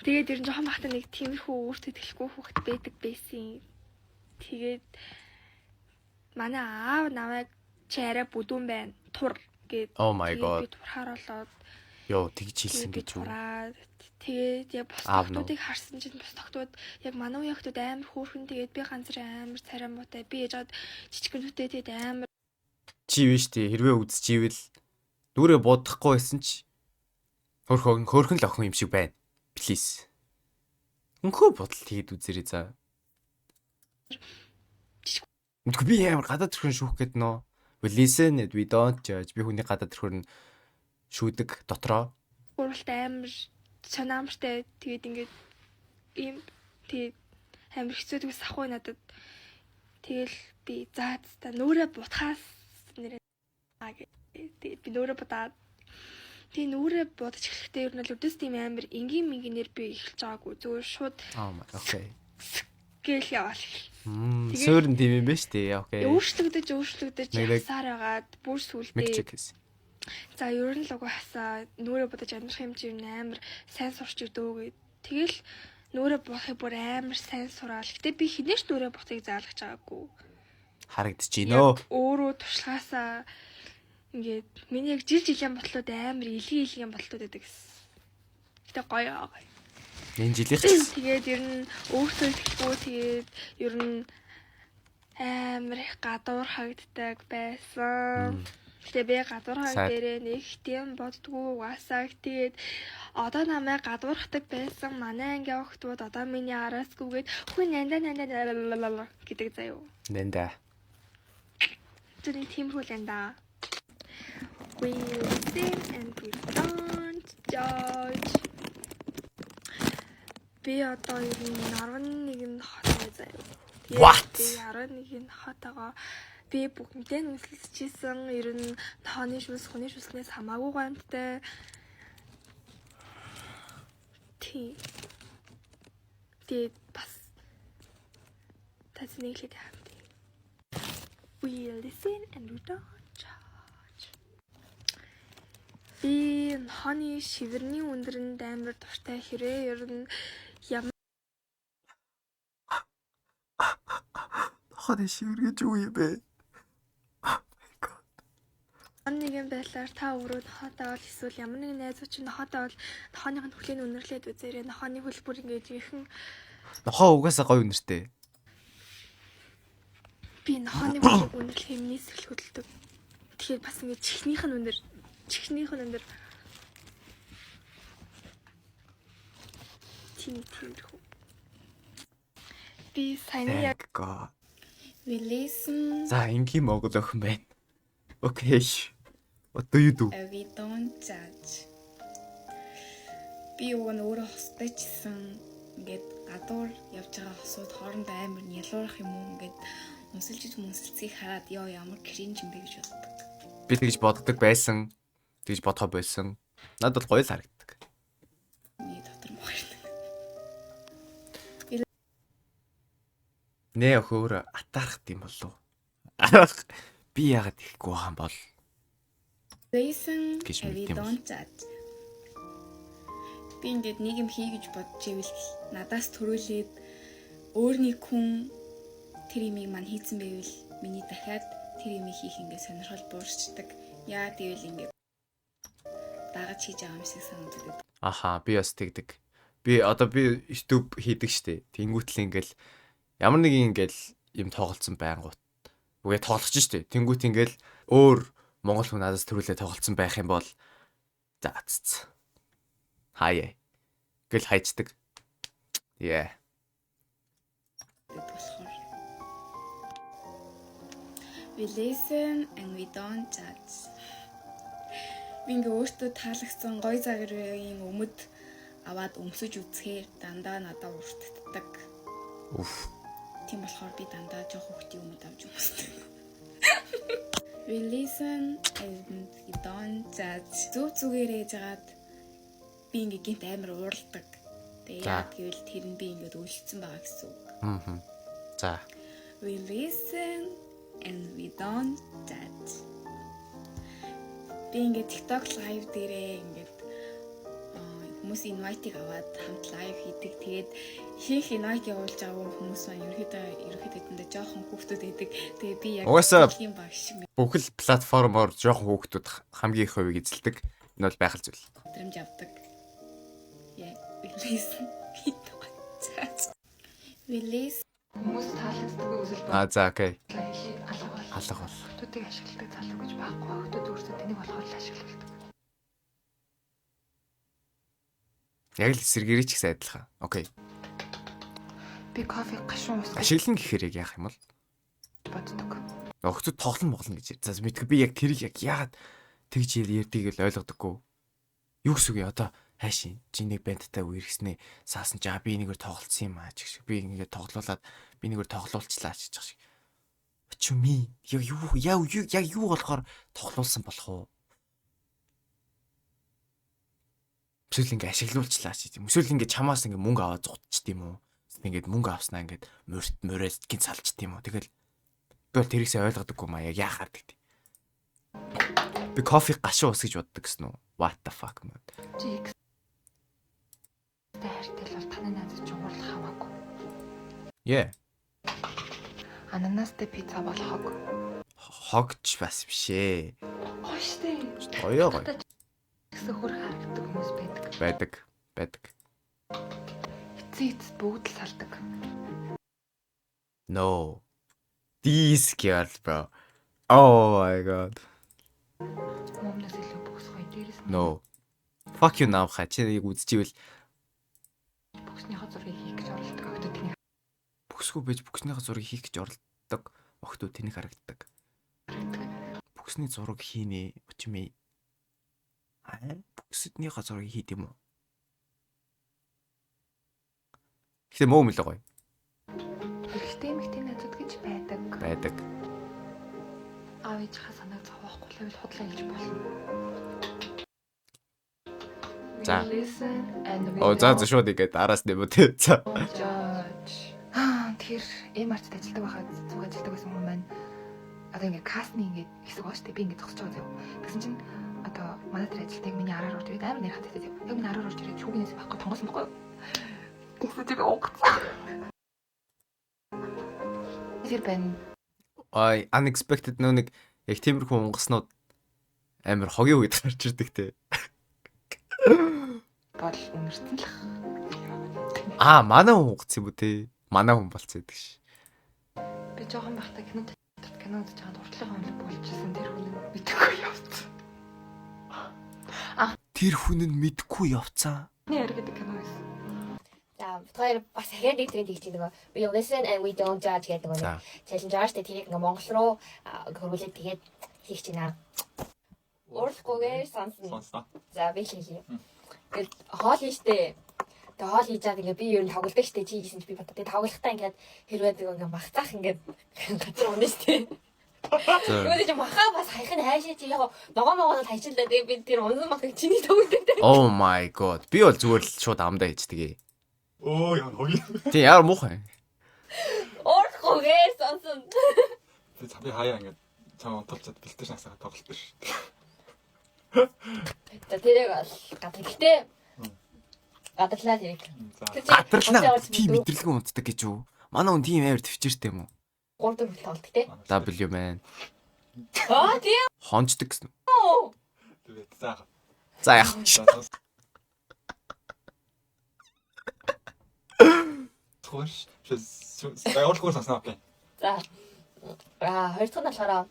Тэгээд ер нь жоохон бахта нэг тиймэрхүү өөртөө итгэлгүй хүүхэд байдаг байсан. Тэгээд манай аав намайг чи арай бүдүүн байна. Тур гэд. Oh my god. Би турхаар болоод. Йоо, тэгж хэлсэн гэж үү? Тэгээд яг бус охтуудыг харсан чинь бус охтууд яг манай үеийн охтууд амар хөөрхөн, тэгээд би ганцар амар царай муутай. Би яжгаад жижигхэн нүтэй, тэгээд амар Чи биш тий, хэрвээ үзчихвэл нүрээ бодохгүй байсан ч хөөрхөн хөөрхөн л охин юм шиг байна. Please. Өнхөө бодол тэгээд үзэрэй за. Мэдгүй, би амар гадаад төрхөн шүүх гээд нөө. We listen and we don't judge. Би хүний гадаад төрхөр нь шүүдэг дотроо. Гурвалтай амар сонаамартай, тэгээд ингээд ийм тэгээд амар хэцүү бас ахгүй надад. Тэгэл би за та нүрээ бутхаас нэрээ тэгээд би нүрээ будаад, тэгээ нүрээ будаж эхлэхдээ ер нь л өдөөс тийм амар энгийн мингинээр би эхэлж байгаагүй, зүгээр шууд Oh my, okay. гээл яваал. Суурин тийм юм байна шүү дээ. Okay. Өөрчлөгдөж явсаар байгаад бүр сүулдэ. За, ер нь л угаасаа нүрээ будаж амьдрах юм чи ер нь амар сайн сурч өгдөө гэд. Тэгэл нүрээ будахыг бүр амар сайн сураал. Гэтэ би хинээч нүрээ будахыг заалгаж байгаагүй. Харагдаж байна. Өөрөө туршлагаасаа ингээд миний яг жил жилийн ботлууд амар илгийн илгийн ботлууд байдаг гэсэн. Гэтэ гоё гоё. Энэ жилийнх ч гэсэн. Тэгээд ер нь өөртөө итгэлгүй, тэгээд ер нь амар их гадуур хагддаг байсан. Гэтэ би гадуур хаг дээрээ нэг тийм боддгоо угаасаа. Тэгээд одоо намайг гадуурхдаг байсан манай ангийн охтууд одоо миний араас гүгээд хүн нанда нанда гэдэг заяо. Нанда. Тэр нэг тиймэрхүү л энэ да. We listen and we don't judge. Би одоо ер нь 11 хотой заяо. What? Би 11 хотойгоо би бүгдээ нүсэлжсэн. Ер нь нохооны шүлс, хүний шүлснээс хамаагүй гомдтой. Тий. Тэгээд бас тас нэг л яам тий. We listen and we don't judge. Би нохооны шивэрний үндэрэнд амар дуртай, хэрэг ер нь ямар Нохооны шивэр гэж юу юм бэ? Oh my god. нэгэн байдлаар та өөрөө нохоотой бол эсвэл ямар нэгэн найзууд чинь нохоотой бол нохооных нь хүлээн үнэрлээд үзээрэй. Нохооны хөл бүр ингээд жинхэнэ Нохоо угаасаа гоё үнэртэй. Би нохооны хөлийг үнэрлэх юмний сэрэл хөдөлдөг. Тэгэхээр бас ингээд чихнийх нь үнэр, чихнийх нь үнэр тийм тиймэрхүү. Би саяны яг Thank God. We listen, За, энгийн Монгол охин байна. Okay. What do you do? we don't judge. Би уг нь өөрөө хостой ч гэсэн ингээд гадуур явж байгаа хосууд хоорондоо амар нялуурах юм уу, ингээд үнсэлж мүнсэлцгийг хараад ёо, ямар cringe юм бэ гэж боддог. Би тэгж боддог байсан. Тэгж бодохоо болсон. Надад бол гоё л харагддаг. Миний дотор мохордог. Нэ охин өөрөө атаархат юм болов уу? Би яагаад ихгүй байгаа юм бол Listen, гэж we мэддэм бол. don't judge. Би ингээд нэг юм хий гэж бодож ивэл надаас төрүүлээд өөр нэг хүн тэр юмыг мань хийцэн байвал миний дахиад тэр юмыг хийх ингээд сонирхол буурчдаг. Яа гэвэл ингээд дагаж хийж байгаа юм шиг санагддаг. Аха, би бас тэгдэг. Би одоо би YouTube хийдэг штэ. Тэнгүүтэл ингээл ямар нэгэн ингээл юм тоглолцсон байнгут. Үгүй, тоглож штэ. Тэнгүүт ингээл өөр монгол хүн надаас төрүүлээ тоглолцсон байх юм бол за цц. Хаяа. Гэл хайчдаг. Yeah. Болохоор we listen and we don't judge. Би ингээ өөртөө таалагдсан гоё загварын өмд аваад өмсөж үзэхээр дандаа надад уртддаг. Уф. Тийм болохоор би дандаа жоох хүүхдийн өмд авч өмсдөг. We listen and we don't judge. Зүг зүгээрээ жагаад би ингээ гинт амар уурладаг. Тэгээ яа гэвэл тэр нь би ингээд өлссөн байгаа гэсэн үг. За. We listen and we don't judge. Би ингээд TikTok live дээрээ ингээд хүмүүс invite-ыг аваад хамт live хийдэг. Тэгээд ихэнх invite явуулж байгаа хүмүүс маань ерөнхийдөө тэндээ жоохон хүүхдүүд байдаг. Тэгээ би яг Угаасаа тийм баг шиг бүхэл платформоор жоохон хүүхдүүд хамгийн их хувийг эзэлдэг. Энэ бол байгаль зүйл. мэдрэмж авдаг. Yeah, we listen. We don't judge. We listen. Хүмүүс таалагддаг үзэл А за, okay. бодлоо хэлээд алга бол. Алга бол. Охидуудыг ашигладаг залуу гэж байхгүй. Охидууд өөрсдөө тэнийг болохоор л ашигладаг. Яг л эсэргээрээ ч гэсэн адилхан. Okay. Би кофе гашуун ус гэж Ашиглан гэхээр яг яах юм бол? боддог. Охидод тоглон моглоно гэж. За, мэдгүй, би яг тэрийг яг яагаад тэгж ярьдгийг л ойлгодоггүй. Юу гэсэн үг юм одоо? Хайшин чи нэг бандтай үерхснээ саасан чи би энэгээр тоглолцсон юм аа ч гэх шиг, би ингээд тоглуулад би энэгээр тоглуулчлаа ч гэж шиг. What you mean? Яг юу яа юу яг юу болохоор тоглуулсан болох уу? Эсвэл ингээ ашиглуулчлаа ч юм. Эсвэл ингээ чамаас ингээ мөнгө аваад зугтчт юм уу? Эсвэл ингээд мөнгө авснаа ингээд мөрт мөрөөс гин салчт юм уу? Тэгэл би бол тэрийсээ ойлгодоггүй маа, яг яахаар гэдэг. Би кофе гашуун ус гэж боддог гэсэн үү? What the fuck, man. Чи ex тэй хайртай бол таны найз чинь уурлах хамаагүй. Yeah. Ананастай пицца бол хог. Хогч бас биш ээ. Гоё штэ. Гоё гоё. Гэсэн хөр харагддаг хүмүүс байдаг. Байдаг. Байдаг. Эцсийн эцэст бүгд л салдаг. No. This girl, bro. Oh my God. Мөмнөөс илүү бүкс гоё. Дээрээс нь No. Fuck you now ха. Чи яг үзчихвэл бүкснийхөө зургийг хийх гэж оролддог. Охидод тэнийг бүксгүй байж бүкснийхээ зургийг хийх гэж оролддог. Охидод тэнийг харагддаг. харагддаг. Бүксний зураг хийнэ. What you mean? Аа, бүксднийхээ зургийг хийд юм уу? Гэтэ мөө мөлөө гоё. Эрэгтэй эмэгтэй найзууд гэж байдаг. Байдаг. Аав ээжийнхээ санааг зовоохгүй л байвал худлаа хэлж болно. За. We listen and we Оо, за за, шууд ингээд араас нэмүү те. За. don't judge. Тэр Mart ажилтдаг байхад цуг ажилтдаг байсан хүн маань одоо ингээд кассны ингээд хэсэг байгаа шүү дээ. Би ингээд зогсож байгаа заяа. Тэгсэн чинь одоо манай тэр ажилтныг миний араар орж ирээд амар нэр хаттай заяа. Яг миний араар орж ирээд шүүгнээс байхгүй тонгосон байхгүй юу? Тэгсэн чинь би угцсан. Тэр байна. Ай, unexpected нөө нэг яг тиймэрхүү унгаснууд амар хогийн үед гарч ирдэг те. Бол үнэрсэн л. Аа, манай хүн унгацсан юм уу те? Манай хүн болцсон гэдэг ш. Би жоохон байхдаа кино театрт кино үзэж байгаад уртлынхаа үнэлэг болчихсон, тэр хүн нь мэдэхгүй явцсан. Тэр хүн нь мэдгүй явцсан. Миний яар гэдэг кино байсан. За, Хоёр бас дахиад нэг тренд хийж нөгөө "We listen and we don't judge" гэдэг нөгөө нэг challenge байгаа шүү дээ. Тэрийг ингээ Монгол руу хөрвүүлээд тэгээд хийх чинь аа. Уурлахгүйгээр сонсно. Сонсноо. За, би хийе. Ингээд хоол хийж штэ. Тэгээ хоол хийж чад ингээ би ер нь тоглодог штэ, чи хийсэн чи би боддог. Тэгээ тоглохдоо ингээд хэрвээ нэг ингээ махцаах ингээд газар унаа штэ. Тэгээд чи махаа бас хаях нь хайшаа чи яг ногоо могоо нь хайчихлаа. Тэгээ би тэр унсан махыг чиний тоглодог. Oh my god. Би бол зүгээр л шууд амдаа хийждэг. Өө, яа хоги. Тий, ямар муухай. Уурлахгүйгээр сонсон. Би хаяа ингээд чам унтуулчаад бэлтгэж насаа тоглолт ш. За, тэрийг бол гадар. Гэтэ гадарлаа тэрийг. За. Тэр чи Гадарлаа тийм мэдрэлгүй унтдаг гэж үү? Манай хүн тийм амар төвчээртэй юм уу? 3 4 тоглолт те. W man. Аа, тийм Хонждаг гэсэн. үү? Тэгээд за. За, яах. За, сонс. Тууш. Уурлахгүйгээр сонсноо, okay. За. Аа, хоёр дахь нь болохоор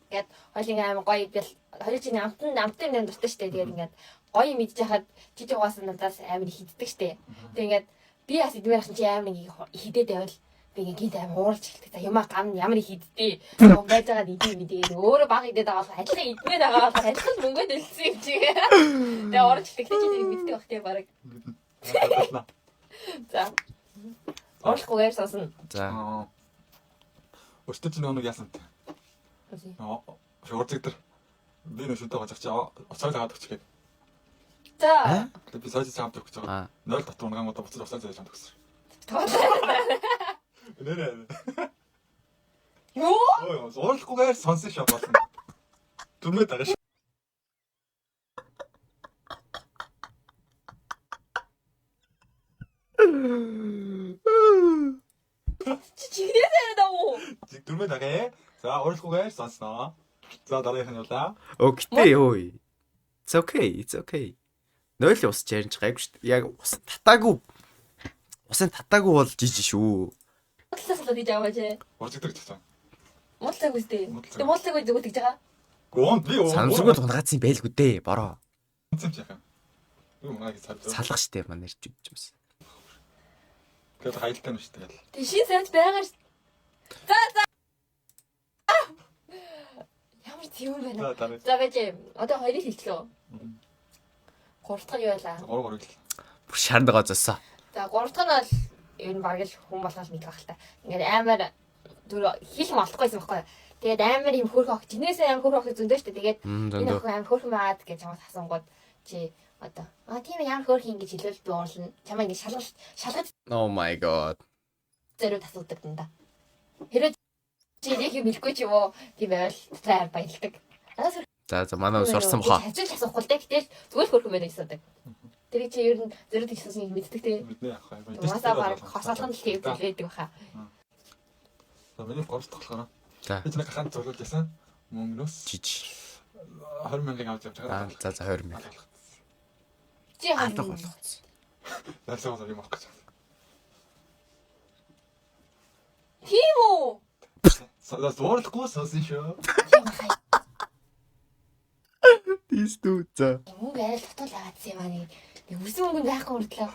ингээд хоёлын амар гоё бил хоёул чинь амтан амтан юм дуртай штэ. Тэгээд ингээд гоё юм идэж хахад жижиг угаасан надаас амар их иддэг штэ. Тэгээд ингээд би бас идмээр хасан чи амар нэг хидээд байвал би ингээд гинт амар ууралж эхэлдэг. За, юмаа гам ямар их иддээ. Юм байж байгаа нэг юм тэгээд өөрөө баг идээд байгаа болохоор адилхан идмээр байгаа болохоор адилхан мөнгө төлсөн юм чи. Тэгээд ууралж эхэлдэг. Чи тэрийг мэддэг бах те баг. Гадарлаа. За. Уурлахгүйгээр сонсно. За. Аа. Өртөө чи нэг яасан бэ? Аа, шуурзаг дээр би нэ шүнтэй гожих чи уцаар дагаад өгч гээд. За. Тэгээд би сойж чамд өгч байгаа. 0 дотор унгангуудаа буцаж уцаар зааж чамд өгсөн. Нэрээ. Юу? Ой, уурлахгүйгээр сонсон шоо болно. Дүрмээ дагаш. Чи чигнээс яриад байгаа уу? Дүрмээ дагая. За, уурлахгүйгээр сонсноо. За, дараагийнх нь юулаа? Окей ой. It's okay. It's okay. 0 ус жарж гайгүй шүү дээ. Яг ус татаагүй. Усын татаагүй бол жижиг шүү. Муудлаас болоод хийж байгаа чи. Уржигдаг гэж байна. Муудлаагүй үстэй. Муудлаагүй. Тэгээ муудлаагүй зүгээр тэгж байгаа. Гүн би Санамсаргүй тунгаацсан байлгүй дээ. Бороо. юм чи яхаа. Би мунаг цав. Салах штэ манай ирч юмс. Тэгээд хаялтай юм шүү дээ. Тэг шин сайж байгаа ш. За за. Ямар тийм юм байна. За, дараа. За, байж. Одоо хоёрыг хэлчлээ. Гурав дахь нь юу байлаа? 3 3 л. Бүр шарндагаа зөсөө. За, гурав дахь нь бол ер нь бараг л хүн болгоос мэдэх байх л та. Ингээд амар зүр хэл молдохгүйсэн байхгүй. Тэгээд амар юм хөөрхөн ох. Жинээсээ амар хөөрхөн ох зөндөө штэ. Тэгээд энэ Зөндөө. охин амар хөөрхөн байгаад гэж чамаас асуунгууд чи одоо аа, тийм ээ, ямар хөөрхөн ингэж хэлвэл би уурлна. Чамаа ингэж шалгал шалгаж Oh my god. зориуд асуудаг дандаа. Хэрвээ чи нэг юм хэлэхгүй ч юм уу, тийм байвал дотор амар баялдаг. Надаас За за, манай хүн сурсан баха. Хажуулж асуухгүй л дээ. Гэтэл зүгээр хөөрхөн байна гэж асуудаг. Тэр чи ер нь зориуд гэж асуусан юм мэддэг те. Мэднэ яах вэ? Угаасаа баг хосоолхон л тийм байдаг баха. За, миний гурав дахь болохоор За. би ч нэг гахаанд зөвлөж ясан. Мөнгнөөс Жижиг. 20 мянган авч явж Аа, байгаа. за за, 20 мянга. Чи Алга болгоцсон. Найсаа юм авах гэж. Тийм үү? Зуурлахгүй сонсон шүү. Тийс дүү. За. Мөнгө арай л дутуул байгаадсан юм аа нэг. Нэг үсэн мөнгө нь байхгүй хүртлээ.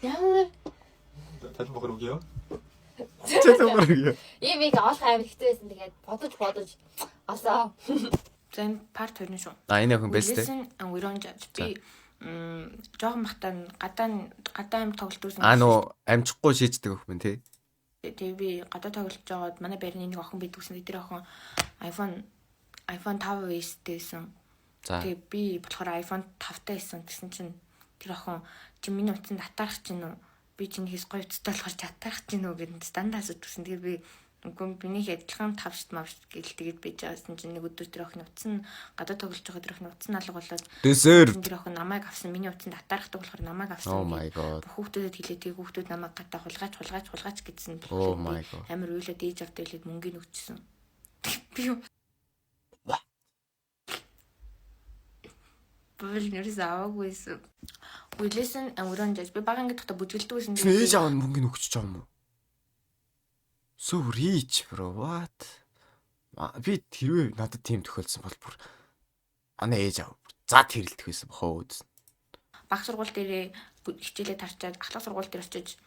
Ямар Талбай бохор үгүй юу? Чөлөөр үгүй. Ийм их олох амар хэцүү байсан. Тэгээд бодож бодож олсоо. За, энэ part 2 нь шүү. А, энэ охин We бэлстэй. listen and we don't judge. Би жоохон бахтаа гадаа гадаа амь тоглолт үзсэн. А, нөө амжихгүй шийддэг охин тий. Тэгээ би гадаа тоглож байгаад манай байрны нэг охин байдаг гэсэн. Тэр охин iPhone 5S-тэй байсан. Тэгээ би болохоор iPhone 5-тай байсан. Тэгсэн чинь тэр охин чи миний утсанд татаарах чинь үү? Би чиний хийс гоё утастай болохоор татаарах чинь үү гэдэн дандаа асуудаг гэсэн. Тэгээ би үгүй, минийх адилхан 5 шт мав шт гэл тэгээд байж байгаас чинь нэг өдөр тэр охин утас нь гадаа тоглож байгаа тэр охин утас нь алга болоод Deserved. тэр охин намайг авсан, миний утсанд татаархдаг болохоор намайг авсан. Oh my god. Бүх хүүхдүүдэд хэлээ, тэгээ хүүхдүүд намайг гадаа хулгайч хулгайч хулгайч гэсэн. Oh my god. Амар уйлаад ээж авдаг хэлээд мөнгөний өгчсөн. Би юу? Бэл нэрс аваагүйсэн. We listen and we don't judge. Би бага ангид тогтоо бүжгэлдэг байсан. Тэгсэн ээж аав нь мөнгөний өгч байгаа юм уу? So rich, bro. What? Би тэрвээ надад тийм тохиолдсон бол бүр манай ээж аав зад хэрэлдэх байсан бохоо үзсэн. Баг сургууль дээрээ хичээлээ тарчаад ахлах сургууль дээр очиж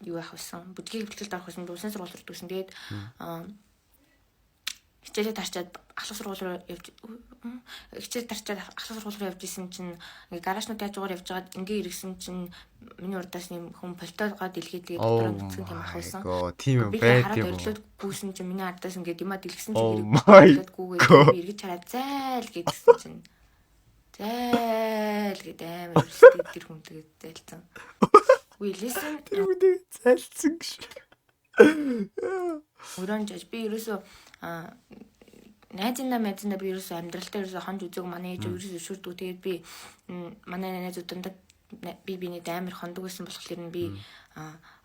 Юу яах вэ? Бүжгийн хэвлэлд орох байсан, улсын сургууль руу дүүсэн. Тэгээд хичээлээ тарчаад ахлах сургууль руу явж хичээл тарчаад ахлах сургууль руу явж исэн чинь ингээ гаражнууд яаж угаар явж байгаад ингээ иргэсэн чинь миний урдаас нэм хүн пальтоогоо дэлгээд тэгээд дотор нүцгэн тийм ах байсан. Тийм юм Би байт хараад юм уу? орилоод гүйсэн чинь миний ардаас ингээд юмаа дэлгэсэн Oh чинь my хэрэг гүүгээд God. би эргэж хараад зайл гэдгсэн чинь зайл гэд амар өрсөлдөд тэр хүн тэгээд зайлцсан. We listen Тэр хүн зайлцсан гэж. өрөөн жаж би ерөөсөө найзындаа майзындаа би ерөөсөө амьдралдаа ерөөсөө хонж үзег манай ээж ерөөсөө шүрдүү. Тэгээд би манай найзууд дандаа би биенээ амар хондог байсан болохоор нь би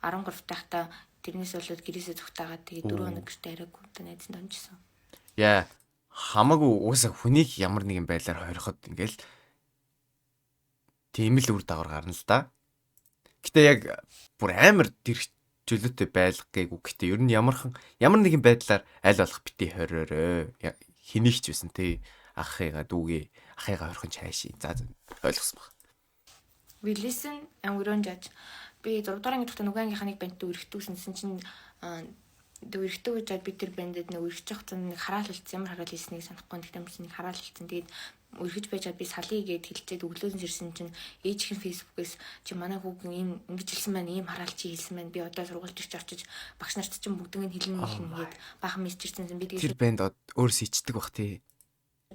13 тахта тэрнээс болоод гэрээсээ зүгтаагаад тэгээд 4 хоног гэртээ яриаггүй одоо найзынд хонжсон. Яа, хамаагүй угаасаа хүнийг ямар нэгэн байдлаар хориход ингээл тийм л үр дагавар гарна л да. Гэтэ яг бүр амар тэр чөлөөтэй байлга гээгүй. Гэтэ ер нь ямархан ямар нэгэн байдлаар аль болох бити хориорой. Хэнийг ч байсан тий ахыгаа дүүгээ ахыгаа хорих нь чаашийн. За за, ойлгосон баг. We listen and we don't judge. Би 6 дугаар анги тогтоо нөгөө ангийнхаа нэг бандтай үрэхтүүсэн чинь тэг үрэхтүү гэж би тэр бандэд нэг үрэхчих хугацаанд нэг хараал хэлсэн, ямар хараал хэлснийг санахгүй. Тэгтээ юм чинь нэг хараал хэлсэн. Тэгээд үрэхэж байжгаад би салъя гэд хэлчихэд өглөөс нь ирсэн чинь ээжийнх нь фэйсбүүкээс чи манай хүүхэн ийм ингэж хэлсэн байна, ийм хараал чи хэлсэн байна. Би одоо сургуульд ирч очиж багш нарт чинь бүгднийг хэлнэ хэлнэ гэд баахан мессеж ирсэн. Би Тэр тэгээд банд өөрөөсөө ичдэг бах тий.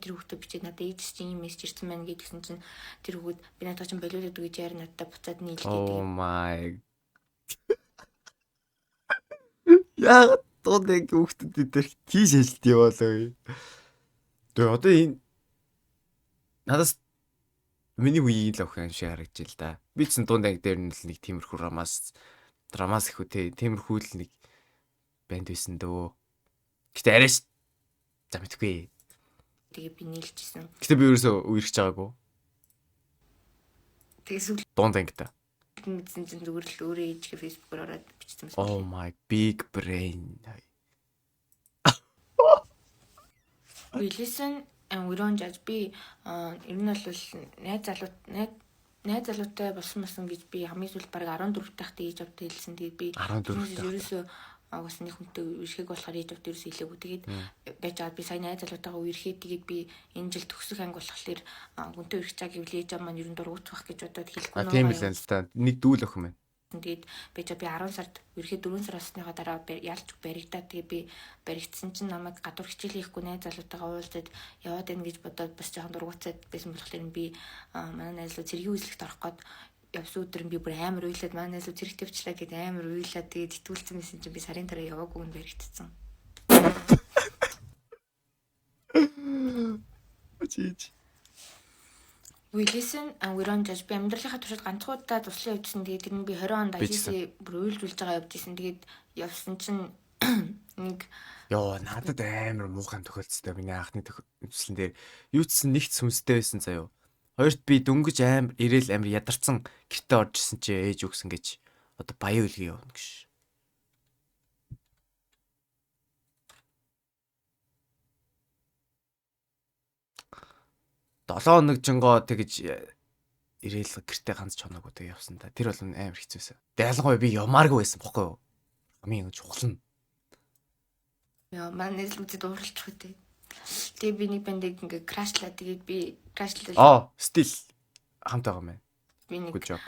тэр хүүхдээ бичээд надад ээж чинь ийм мессеж ирсэн байна гэдгсэн чинь тэр хүүхэд би надад чинь болиулаад өгч яар надад буцаад нийлгээ Oh тэгээд my. Яагаад дунд анги хүүхдүүд дээр тийш ажилт яваалаа. Тэгээ одоо энэ надаас миний үеийн л охин шиг харагдаж л да. Би ч дунд анги дээр нь л нэг тиймэрхүү рамаас драмаас их үү те тиймэрхүү л нэг банд байсан дөө. Гэтэ арайш за мэдгүй. тэгээ би нийлжсэн. Гэтэ би ерөөсөө үерхэж байгаагүй. Тэгээ сүүлд Дунд ангита. мэдсэн чинь зүгээр л өөрөө ээжгээ фэйсбүүкээр ороод бичсэн байсан. Oh my big brain. We listen and we don't judge. Би ер нь бол найз залуу найз залуутай болсон масан гэж би хамгийн сүүлд баг 14 тахтай ээж авдаа хэлсэн. Тэгээд би 14 тахтай. ерөөсөө угаас нэг хүнтэй үерхэг болохоор ээж авдаа ерөөсөө хэлээгүй. Тэгээд байж байгаа би сая найз залуутайгаа үерхээ тэгээд би энэ жил төгсөх анги болохоор хүнтэй үерхэж байгаа гэвэл ээж аав маань ер нь дургуутах гэж бодоод хэлэхгүй А тийм л энэ л та. Нэг дүүл охин байна. Тэгээд байж би 10 сард ерхэд 4 сар болсныхоо дараа ялж баригдаа. Тэгээ би баригдсан чинь намайг гадуур хичээл хийхгүй найз залуутайгаа уулзаад яваад байна гэж бодоод бас жоохон дургуутсаад байсан болохоор би манай найз руу цэргийн үйлчлэгт орох гээд явсан өдөр нь би бүр амар уйлаад манай найз руу цэрэгт явчлаа гэд амар уйлаад тэгээд итгүүлсэн байсан чинь би сарын дараа яваагүй нь баригдсан. Чиж. We listen and we don't judge. Би амьдралынхаа туршид ганцхан удаа туслан явжсэн. Тэгээд тэр нь би 20 онд Би ч гэсэн. ICC бүр уйлжүүлж байгаа явж исэн. Тэгээд явсан чинь нэг Йоо, надад амар муухай тохиолдсон. Миний анхны төслөн дээр юу ч сэн нэгт сүнстэй байсан заяо. Хоёрт би дөнгөж амар ирээл амар ядарсан гэртээ орж исэн чи ээж өгсөн гэж одоо баян үлгий явна гэж. Долоо хоног жингоо тэгж ирээл гэртээ ганц чоноогүй тэг явсан та. Тэр бол амар хэцүүсэн. Тэг ялангуяа би ямааргүй байсан бохгүй юу? Хамгийн чухал нь. Яа, манай найз үзээд ууралчих үү. Тэгээ би нэг бандыг ингээ крашлаа. Тэгээд би крашлаа. Аа, still хамт байгаа юм байна. Би нэг Good job.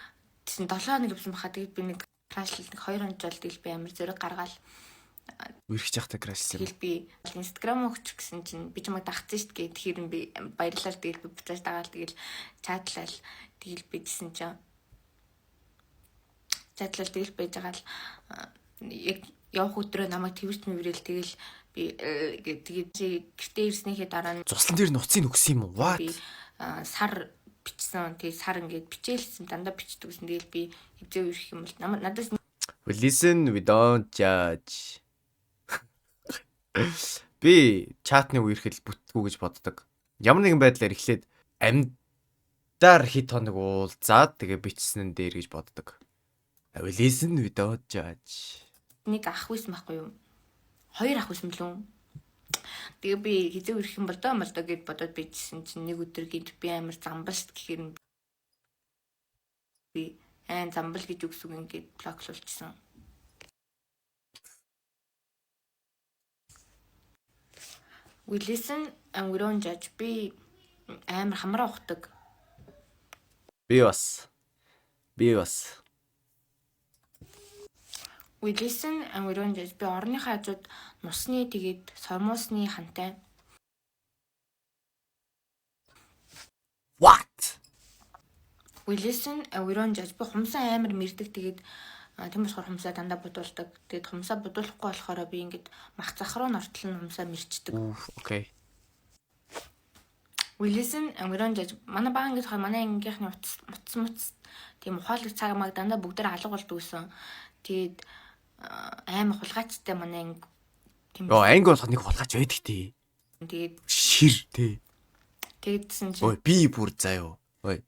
Тэгсэн 7 хоног явсан баха. Тэгээд би нэг крашлал нэг 2 хоног жол тэгэл би амар зориг гаргаал. Үерхэж явахдаа крашлсан юм. Тэгэл би Instagram өгч гэсэн чинь би чамайг дагцсан шүү дээ. Тэгэхээр би баярлалаа тэгэл би буцааж дагаал тэгэл чатлал тэгэл би гэсэн чинь чатлал тэгэл байж байгаа л яг явах өдрөө намайг тэрч мэврэл тэгэл би тэгээд чи гэртээ ирснийхээ дараа нь Цуслан дээр нуцыг өгсөн юм уу? What? би сар бичсэн. Тэгээд сар ингээд бичээлсэн дандаа бичдэг гэсэн. Тэгэл би хөвзөө ирэх юм бол надаас We listen, we don't judge. Би чатны үерхэл бүтдгүү гэж боддог. Ямар нэгэн байдлаар эхлээд амьдаар хит хоног уулзаад тэгээ бичсэн нь дээр гэж боддог. We listen, we don't judge. Нэг ах байсан байхгүй юу? Хоёр ах байсан билүү? Тэгээ би хизээ ирэх юм бол доо молдоо гэд бодоод бичсэн чинь нэг өдөр гинт би амар замбал шт гэхээр нь би Айн замбал гэж үгс үг ингээд block луулчихсан. We listen and we don't judge. Би амар хамраа ухдаг. Би бас. Би бас. We listen and we don't judge. Би орныхоо хажууд нусны, тэгээд сормуусны хантай. What? We listen and we don't judge. Би хумсаа амар мэрдэг. Тэгээд тийм болохоор хумсаа дандаа будуулдаг. Тэгээд хумсаа будуулахгүй болохоор би ингээд мах зах руу нортол нь хумсаа мэрчдэг. Oof, okay. We listen and we don't judge. Манай баа ингээд манай ангийнхны утас муц муц тийм ухаалаг цаг маг дандаа бүгдээр алга болдог гэсэн. Тэгээд амар хулгайчтай манай анги тийм. Йоо, анги болгох нэг хулгайч байдаг тий. Тэгээд Шир тий. Тэгдсэн чинь Ой, би бүр заяо. Ой.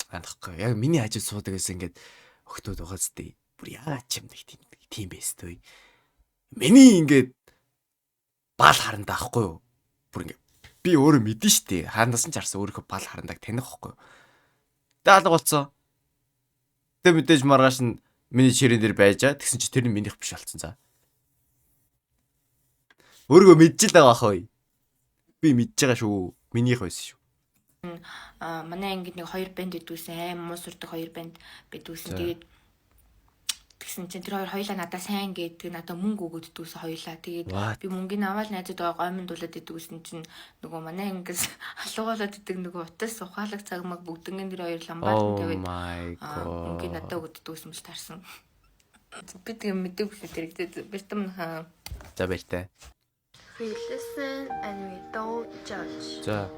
Андахгүй. Яг миний хажууд суудаг гэсэн ингээд охтууд байгаа зү. Бүр яагаад ч юм нэг тийм тийм байс төө. Миний ингээд бал харандаа ахгүй юу? Бүр ингээд би өөрөө мэдэн штэ. Хаанаас нь ч харсан өөрийнхөө бал харандааг таних хгүй юу? Тэ алга болцсон. Тэ мэдээж маргааш нь миний ширээн дээр байж аа. Тэгсэн чи тэр нь минийх биш болцсон за. Өөрийгөө мэдж л байгаа хөөе. Би мэдж байгаа шүү. Минийх байсан шүү. Манай ангид нэг хоёр band байдгүйсэн, аим муу сурдаг хоёр band байдгүйсэн. Тэгээд тэгсэн чинь тэр хоёр хоёлаа надаа сайн гээд тэг надаа мөнгө өгөөддгүйсэн хоёлаа. Тэгээд What? би мөнгөний аваад найзууд гоймондуулад идэггүйсэн чинь нөгөө манай ангиас алуугаалаад идэг нөгөө утас ухаалаг цаг маг бүгднгэн тэр хоёр ламбаалан Oh тавиад my мөнгөний god. надаа өгөөддгүйсэн гэж таарсан. Би тэгээ мэдээгүй шүү тэр бэртэм хаа. За, баяртай. We listen and we don't judge. За.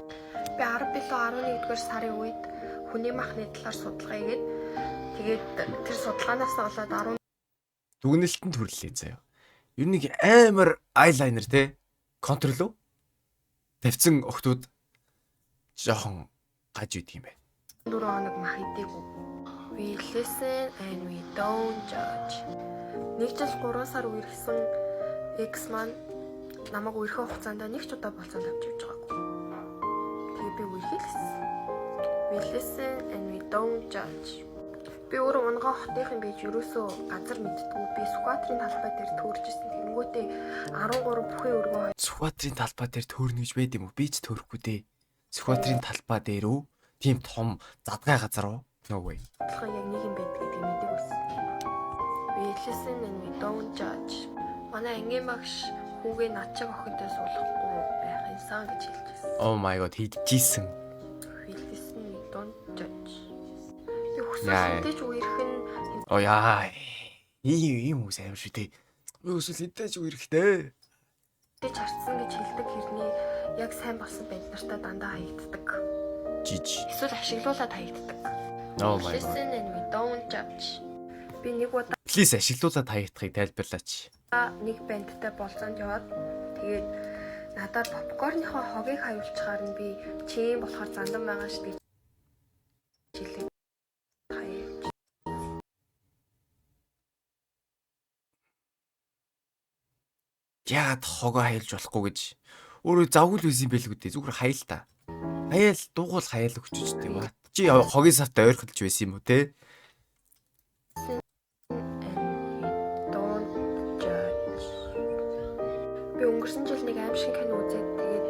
Би 10 билүү 11-р сарын үед хүний махны талаар судалгаа хийгээд, тэгээд тэр судалгаанаас болоод 10 Дүгнэлтэнд хүрлээ заяа. Ер нь нэг амар eyeliner те contour лөө тавьсан охтууд жоохон гаж үйдэг юм байна. 4 хоног мах идээгүй. We listen and we don't judge. Нэг жил 3 сар үерхсэн ex маань намайг үерхэн хугацаанд нэг ч удаа болцоонд авч явж байгаагүй. Тэгээ би үерхээ л гэсэн. We listen and we don't judge. Би өөрөө унгаа хотынх юм байж ерөөсөө газар мэддэггүй. Би Сүхбаатарын талбай дээр төөрж исэн. Тэгэнгүүтээ 13 бүхэн өргөө Сүхбаатарын талбай дээр төөрнө гэж байд юм уу? Би ч төөрөхгүй дээ. Сүхбаатарын талбай дээр үү? Тийм том задгай газар уу? No way. бодлого яг нэг юм байдаг гэдгийг мэддэг байсан. We listen and we don't judge. Манай ангийн багш хүүгээ над шиг охинтой суулгахгүй байх юмсан гэж хэлж байсан. Oh my god, хэлжийсэн. We listen, we don't judge. Би хүсвэл Яа. хэнтэй ч үерхэн Оо яа. Ийм ийм хүмүүс амар шүү дээ. Би хүсвэл хэнтэй ч үерхтэй. хэнтэй ч харцсан гэж хэлдэг хэрнээ яг сайн болсон банд нартай дандаа хаягддаг. Жиж. Эсвэл ашиглуулад хаягддаг. Oh my god. Listen and we don't judge. Би нэг удаа Please, ашиглуулад хаягдахыг тайлбарлаач. нэг band тай болцоонд яваад, тэгээд надад попкорныхоо хогийг хаюулчаар нь би чим болохоор зандан байгаа шүү дээ хэлээд хаяа. Яагаад хогоо хаялж болохгүй гэж өөрөө завгүй л байсан юм байлгүй дээ. Зүгээр хаял та. Хаяал дуугуул хаяал өгч ч тийм. What? Чи хогийн савтай ойрхолж байсан юм уу те? And we don't judge. Би өнгөрсөн жил нэг аим шиг кино үзээд, тэгээд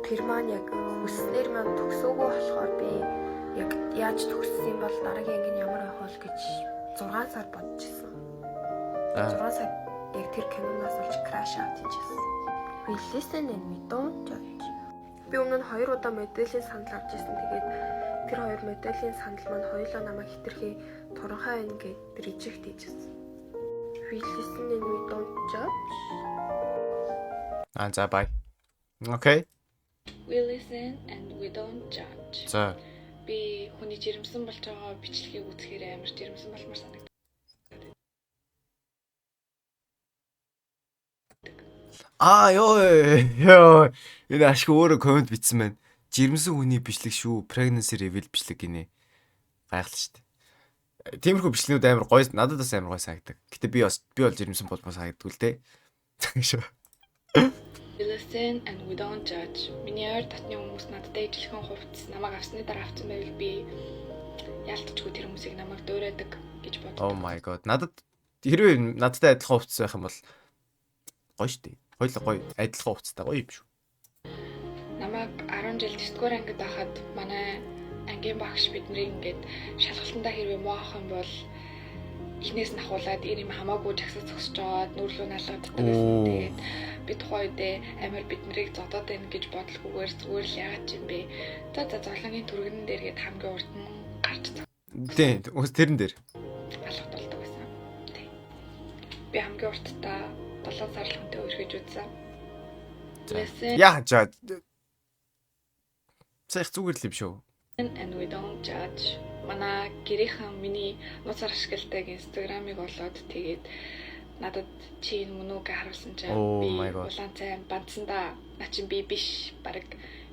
тэр маань яг хүснээр маань төгсөөгүй болохоор би яг яаж төгссөн юм бол дараагийн анги нь ямар байх вэ гэж 6 сар бодож исэн. 6 сар яг тэр киноноос олж crash out хийжсэн. We listen and we don't judge. Би өмнө нь хоёр удаа моделийн санал авч ирсэн. Тэгээд тэр хоёр моделийн санал маань хоёулаа намайг хэтэрхий туранхай байна гэд reject хийжсэн. We listen and we don't judge. Аа, за, bye. Okay. We listen and we don't judge. За. Би хүний жирэмсэн болж байгаа бичлэгийг үзэхээр амар жирэмсэн болмоор санагдав. Аа, ёо ёо. Энэ ашиг өөрөө comment бичсэн байна. Жирэмсэн хүний бичлэг шүү. Pregnancy reveal бичлэг гинэ. Гайхал шүү дээ. Тиймэрхүү бичлэгнүүд амар гоё, надад бас амар гоё санагдаг. Гэтэ би бас би бол жирэмсэн болмоор санагддаг л дээ. Шүү. We listen and we don't judge. Миний ойр дотны хүмүүс надтай ижилхэн хувцас намайг авсны дараа авсан байвал би Яалтчгүй тэр хүмүүсийг намайг дуурайдаг гэж боддог. Oh my god. Надад хэрвээ надтай адилхан хувцас байх юм бол гоё штэ. Хоёул гоё адилхан хувцастай гоё юм шүү. Намайг 10 жил 9 дугаар ангид байхад манай ангийн багш биднийг ингээд шалгалтандаа хэрвээ муу авах юм бол эхнээс нь ахуулаад ир юм хамаагүй жагсаж зогсож байгаад нүүрлүү налгаддаг байсан. Тэгээд би тухайн үедээ амар бид нарыг зодоод байна гэж бодлогүйгээр зүгээр л яагаад ч юм бэ. За за зовлонгийн түргэн дээр гээд хамгийн урд нь гарч Тийм, тэрэн дээр алгадуулдаг байсан. Тийм. Би хамгийн урттаа 7 сар л хүнтэй өргөж үзсэн. Яа за. Цэх зүгээр л юм шүү. And we don't judge. Манай гэрийнхэн миний нууцаар ашигладаг Instagram-ыг олоод тэгээд надад чи энэ мөн үү гэж харуулсан чинь би улаан цай бандсандаа на чин би биш, бараг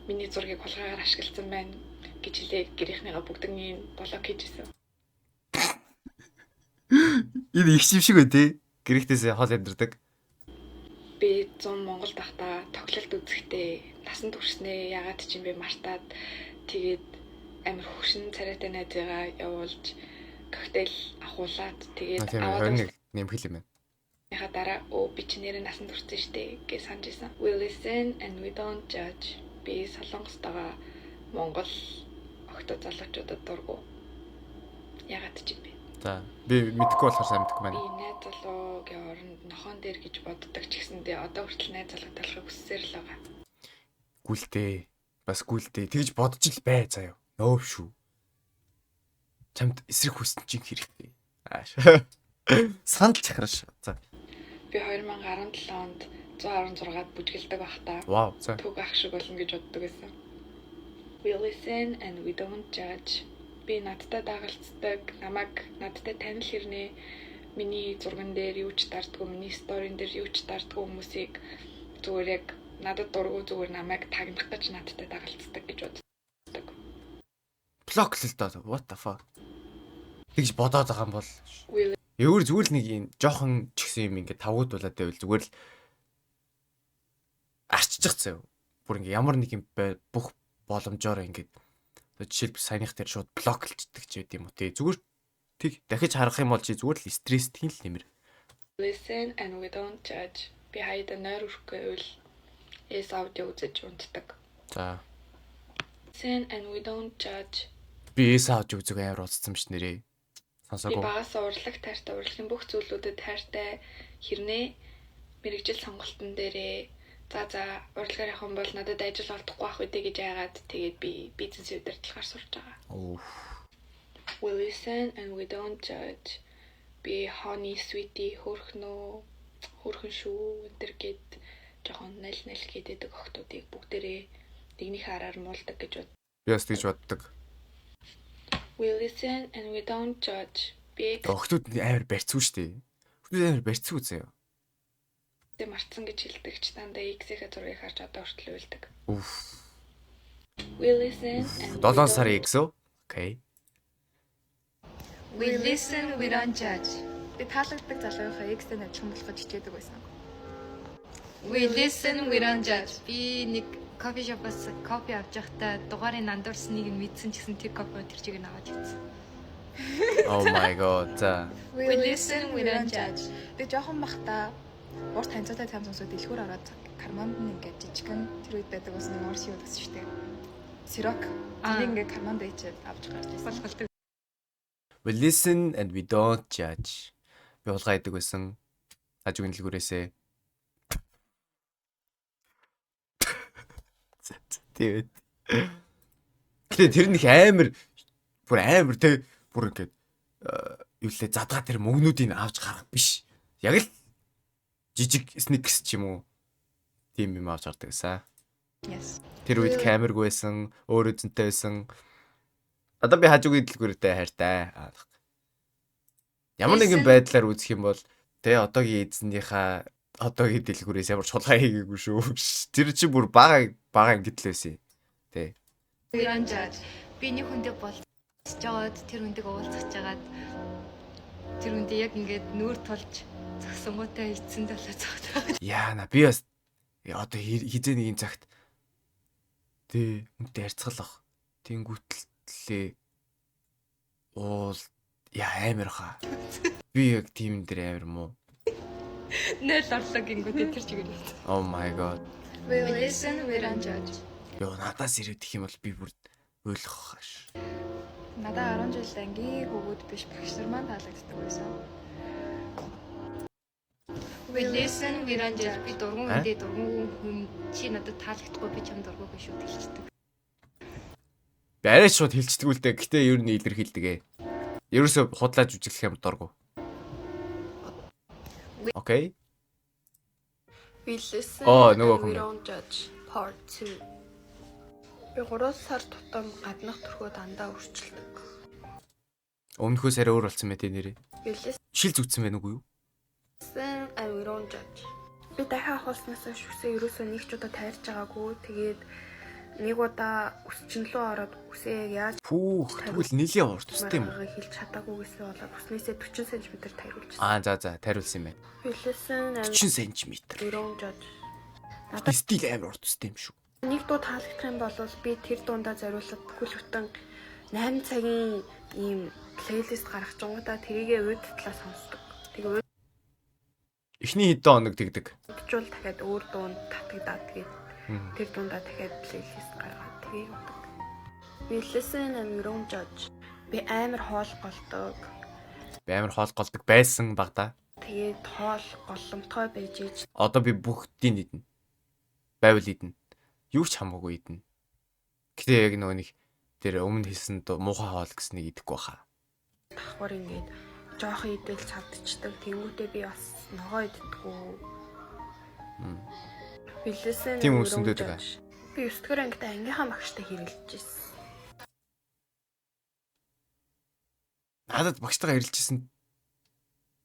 миний зургийг хулгайгаар ашигласан байна гэж хэлээ, гэрийнхнийгаа бүгднийг блок хийжсэн. Энэ их юм шиг бай тээ. Гэрээхтээс хол амьдардаг. Би 100 Монголд байхдаа тоглолт үзэхдээ насан туршнээ ягаад ч юм бэ мартаад тэгээд амар хөвшин царайтай найзыгаа явуулж коктейл авахуулаад тэгээд аваад 21 нэмэх юм байна. Яха дараа өө би чи нэрээ насан турсан штэ гэж санаж исэн. We listen and we don't judge. Би Солонгостойгоо Монгол охтод залуучуудад дургу. Ягаад ч юм бэ? За би мэдэхгүй болохоор сайн мэдэхгүй байна. Би найз залуугийн оронд нохон дээр гэж боддог ч гэсэндээ одоо хүртэл найз залуу талахыг хүссээр л байгаа. Гүлдээ. Бас гүлдээ. Тэгж бодож л бай заяа. Нөөв шүү. Чамд эсрэг хүссэн чинь хэрэгтэй. Ааш. Санал чахраш. За. Би 2017 онд 116-ад бүжгэлдэг байхдаа. Вау. За. Төг ах шиг болно гэж боддог байсан. We listen and we don't judge. Би надтай дагалцдаг, намайг надтай танил хэрнээ миний зурган дээр юу ч дардггүй, миний сторин дээр юу ч дардггүй хүмүүсийг зүгээр яг надад дургүй зүгээр намайг тагнах гэж надтай дагалцдаг гэж боддог. Блок л доо. What the fuck? Тэгж бодоод байгаа юм бол Өөр зүгээр л нэг юм жоохон ч гэсэн юм ингээд тавгуудуулаад байвал зүгээр л арччих заяа. Бүр ингээд ямар нэг юм бүх боломжоор ингээд жишээлбэл саяных дээр шууд блоклцдаг ч байд юм уу тий. Зүгээр тэг дахиж харах юм бол чи зүгээр л стресстэй л нэмэр. Listen and we don't judge. Би хаяада нойр өрөхгүй байвал S аудио үзэж унтдаг. За. Listen and we don't judge. Би S аудио үзэг амар удацсан биш нэрээ. Сонсоогүй. Би багасаа урлаг тайртай, урлагийн бүх зүйлүүдэд хайртай хэрнээ мэргэжил сонголтон дээрээ за за урлагаар явах юм бол надад ажил олдохгүй байх үдэ гэж яагаад тэгээд би бизнесийн удирдлагаар сурч байгаа. We listen and we don't judge. Би honey sweetie хөөрхнөө хөөрхөн шүү энэ гэд жоохон нал нал гэдэг охтуудыг бүгдээрээ нэгнийхээ араар муулдаг гэж бод. Би бас тэгж боддог. We listen and we don't judge. Би охтууд амар барьцгүй шүү дээ. Охтууд амар барьцгүй заяа. Тэ мартсан гэж хэлдэг ч дандаа X-ийнхээ зургийг харж одоо хүртэл уйлдаг. Уф. We listen and 7 сарын X үү? Окей. We listen, we don't judge. Би таалагддаг залууынхаа X-тэй адилхан болох гэж хичээдэг байсан. We listen, we don't judge. Би нэг кофе шопоос кофе авч явахдаа дугаарын нандуурсныг нь мэдсэн ч гэсэн тэр кофе тэр чигээр нь аваад явсан. Oh my god. За. We listen, we don't judge. Би жоохон бахта урт ханцаатай цам сонсоод дэлгүүр ороод карманд нь ингээд жижигхэн тэр үед байдаг бас нэг орс юу гэсэн шүү дээ. Сирок. Тэрийг ингээд карманд ээчээд авч гарч ирсэн. We listen and we don't judge. Би хулгай идэг байсан. Хажуугийн дэлгүүрээсээ. Тэгээд. Гэтэ тэр нэг амар бүр амар те бүр ингээд юу лээ задгаа тэр мөнгнүүдийг авч гарах биш. Яг л жижиг сникерс ч юм уу тийм юм авч гардаг гэсэн. Yes. Тэр үед камергүй байсан, өөр үзэнтэй байсан. Одоо би хажуугийн дэлгүүртэй хайртай. Ямар нэгэн байдлаар үзэх юм бол тэ одоогийн эзнийхээ одоогийн дэлгүүрээс ямар ч хулгай хийгээгүй шүү. Тэр чи бүр бага бага ингэдэл байсан. Тэ. We don't judge. Би нэг хүндээ болцож жагаад тэр хүнтэйг уулзах жагаад тэр хүндээ яг ингээд нүүр тулж зогсонгуудаа ицсэн талаа зогсоод. Яана би бас одоо хизээ нэгэн цагт тэ хүнтэй харьцгалах тэнгүүтлээ Уул яа амар хаа. Би яг тийм дээр амар муу. 0 орлоо гингүүтээ тэр чигээр явсан. Oh my god. We listen, we don't judge. Йоо, надаас ирээд их юм бол би бүр ойлгох хаш. Надаа 10 жил ангийн хүүгүүд биш багш нар маань таалагддаг байсан. We listen, we don't judge. Би дургуун А? хүндээ дургуун хүн чи надад таалагдахгүй, би чам дургуйгүй шүү хэлчихдэг. Би арай ч шууд хэлчихдэг л дээ. Гэтэ ер нь илэрхийлдэг ээ. Ерөөсөө худлаа жүжиглэх юм дургу. Окей. We listen Оо, нөгөө and we хүн. don't judge part 2. Би 3 сар тутам гаднах төрхөө дандаа өөрчилдөг. Өмнөхөөс арай өөр болсон мэт нэрээ. We listen Шил зүтсэн байх үгүй юу? and we don't judge. Би дахин ахуулснаас хойш үсээ ерөөсөө нэг ч удаа тайрч байгаагүй. Тэгээд нэг удаа үсчин лүү ороод үсээ яг яаж Пүүх, тэгвэл нэлийн урт үстэй юм уу? маргааг хэлж чадаагүйгээсээ болоод үснээсээ 40 см тайруулчихсан. Аа, за, тариулсан юм байна. We listen and 40 см. we don't judge. Надад Стил амар урт үстэй юм шүү. нэг дуу таалагдах юм бол би тэр дуундаа зориулаад бүхэл бүтэн 8 цагийн ийм playlist гаргачингуудаа тэрийгээ уудтлаа сонсдог. Тэгээ Эхний хэдэн хоног тэгдэг. удчвал дахиад өөр дуунд татагдаад, тэгээд тэр дундаа дахиад playlist гаргаад тэгээ явдаг. We listen and we don't judge. Би амар хоол голдог. Би амар хоол голдог байсан багада. Тэгээд хоол голломтгой байж иж Одоо би бүгдийг идэнэ. Байвал идэнэ. Юу ч хамаагүй идэнэ. Гэтэ яг нөгөө нэг тэр өмнө хэлсэн муухай хоол гэснийг идэхгүй баха. давхар ингээд жоохон идэл чадчихдаг. Тэнгүүтээ би бас ногоо иддэггүй. We listen Тийм and we үсэндээ don't байгаа. judge. Би 9 дугаар ангитай ангийнхаа багштай хэрэлдэж ирсэн. Надад багштайгаа хэрэлжсэн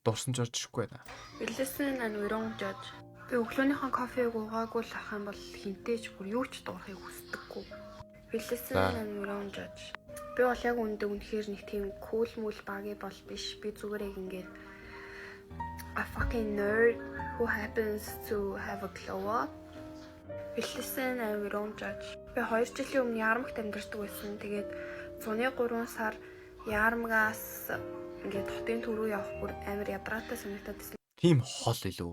дурсан ч орж ирэхгүй байна. We listen and we don't judge. Би өглөөнийхөө кофег уугаагүй л ах юм бол хинтээ ч бүр юу ч дуурахыг хүсдэггүй. We listen За. and we don't judge. Би бол яг үүндээ үнэхээр нэг тийм cool мүл баги бол биш. Би зүгээр яг ингээд a fucking nerd who happens to have a glow up. We listen and we don't judge. Би 2 жилийн өмнө Яармагт амьдардаг байсан. Тэгээд зуны 3 сар Яармагаас ингээд хотын төв рүү явах бүр амар ядраатай санагдаад байсан. Тийм хол илүү.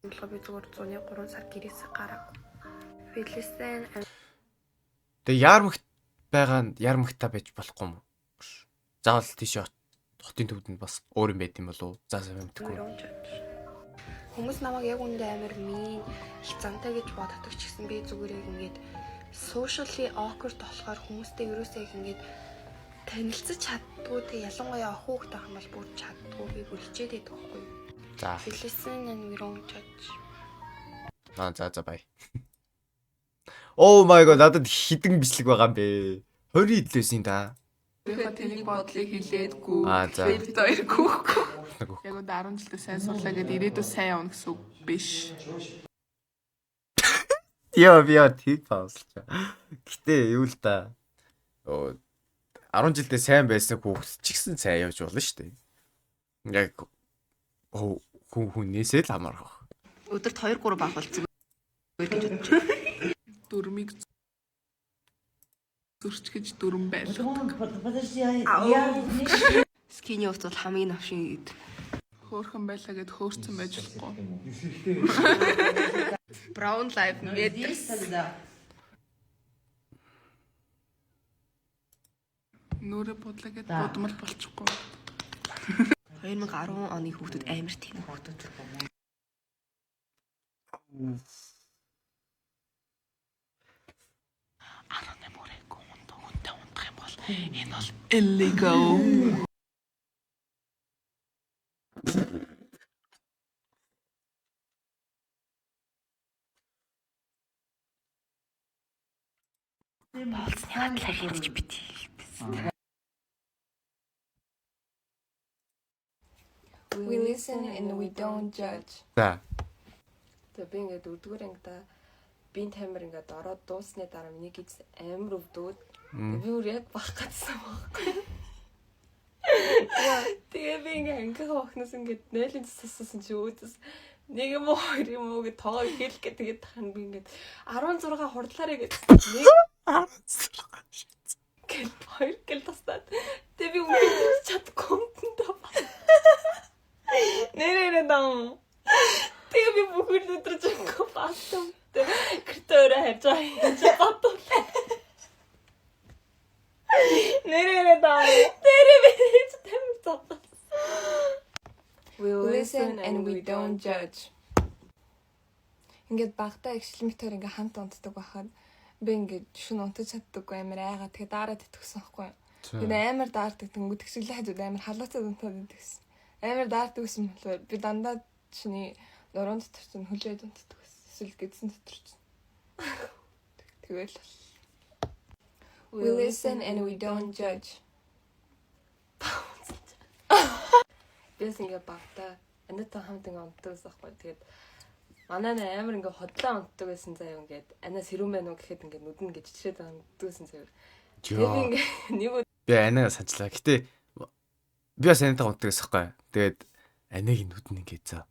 Болохоор би зүгээр зуны 3 сар гэрээсээ гараагүй. We listen and Тэгээ яармагт байгаа нь яармагтаа байж болохгүй юм уу? Заавал тийш хотын төвд нь бас өөр юм байд юм болов уу? За сайн we мэдэхгүй. don't judge. Хүмүүс намайг яг үүндээ амар mean, их зантай гэж боддог ч гэсэн би зүгээр яг ингээд socially awkward болохоор хүмүүстэй ерөөсөө яг ингээд танилцаж чаддгүй, тэг ялангуяа охин хүүхэд байх юм бол бүр чаддгүй, би бүр хичээд байдаг байхгүй юу? За. We listen and we don't judge. Аа, за, бай. Oh my god, надад хідэн бичлэг байгаа юм бэ? 20 идлээсэн да. Өөрийнхөө тэнэг бодлыг хэлээдгүй. Аа, за. Бид хоёр гүхгүй. Нэг Яг үндэ 10 жилдээ сайн сурлаа гэдээ ирээдүйд сайн явна гэсэн үг биш. Яа, би яа тийг паузлж. Гэтэ юу л да. Оо, 10 жилдээ сайн байсан хүүхэд ч гэсэн сайн явж болно шүү дээ. Яг хүн хүнээсээ л хамаарах. Өдөрт 2 3 баг бол зүгээр гэж бодож байна. Дүрмийг зөрчгөж дүрм байлгадаг. Skinny хувцас бол хамгийн новшин ид. Хөөхөн байлаа гэд хөөрцөн байж болохгүй. Brown life matters. Нүрэ будлаа гэд будмал болчихгүй. 2010 оны хүүхдүүд амар тэнэг хүүхдүүд. 18 өрөөгүй хүнтэй унтах юм бол энэ бол illegal. Болцсныхаа талаар хинтж битгий. We listen and we don't judge. За. За, би ингээд дөрөвдүгээр ангида биеийн тамир ингээд ороод дуусны дараа миний гиз амар өвдөөд би өөр яг бах гацсан байхгүй. Тэгээ би ингээд ангийнхаа охноос ингээд нойлын цус асуусан чи өөдөөс нэг юм уу хоёр юм уу гэж тоогоо хэлэх гэ тэгээд тахна би ингээд 16 хурдлаарэ гэж нэг 16. Гэл хоёр гэл тастаад. Тэгээ би үгүй чадахгүй юмтандаа. Нэрээрээ даа. Тэгээ би бүхэл өдөр жинхэнэ баасан. Гэртээ өөрөө харж байгаа юм чи бодвол. Нэрээрээ даа. Нэрээ би тамир зовлоо. We listen and we don't judge. Ингээд багтаа ихшлэмтээр ингээ хамт унтдаг байхад би ингээд шүн унтаж чаддаггүй, амар айгаа, тэгээ daarаад итгэсэн байхгүй юу. Тэгээд амар даардаг, тэнгүүд тэгшгэлээ хажууд амар халууцаад унтаад идэгсэн. Амар даардаг гэсэн болохоор би дандаа чиний нуруунд дотор чинь хүлээд унтдаг гэсэн. Эсвэл гэдсэн дотор чинь. Тэгэл. We listen and we don't judge. Бис ингээ багтаа анаатай хамт ингээ унтдаг байсан байхгүй. Тэгээд манай нэ амар ингээ хотлоо унтдаг байсан заяа, ингээд анаа сэрүүн байна уу гэхэд ингээ нүдэн ингээ чичрээд унтдаг байсан заяа. Тэгээд ингээ нэг Би анаа санчлаа. Гэтэ би бас анаатайгаа унтдаг байсан байхгүй. Тэгээд анагийн нүд нь ингээ заа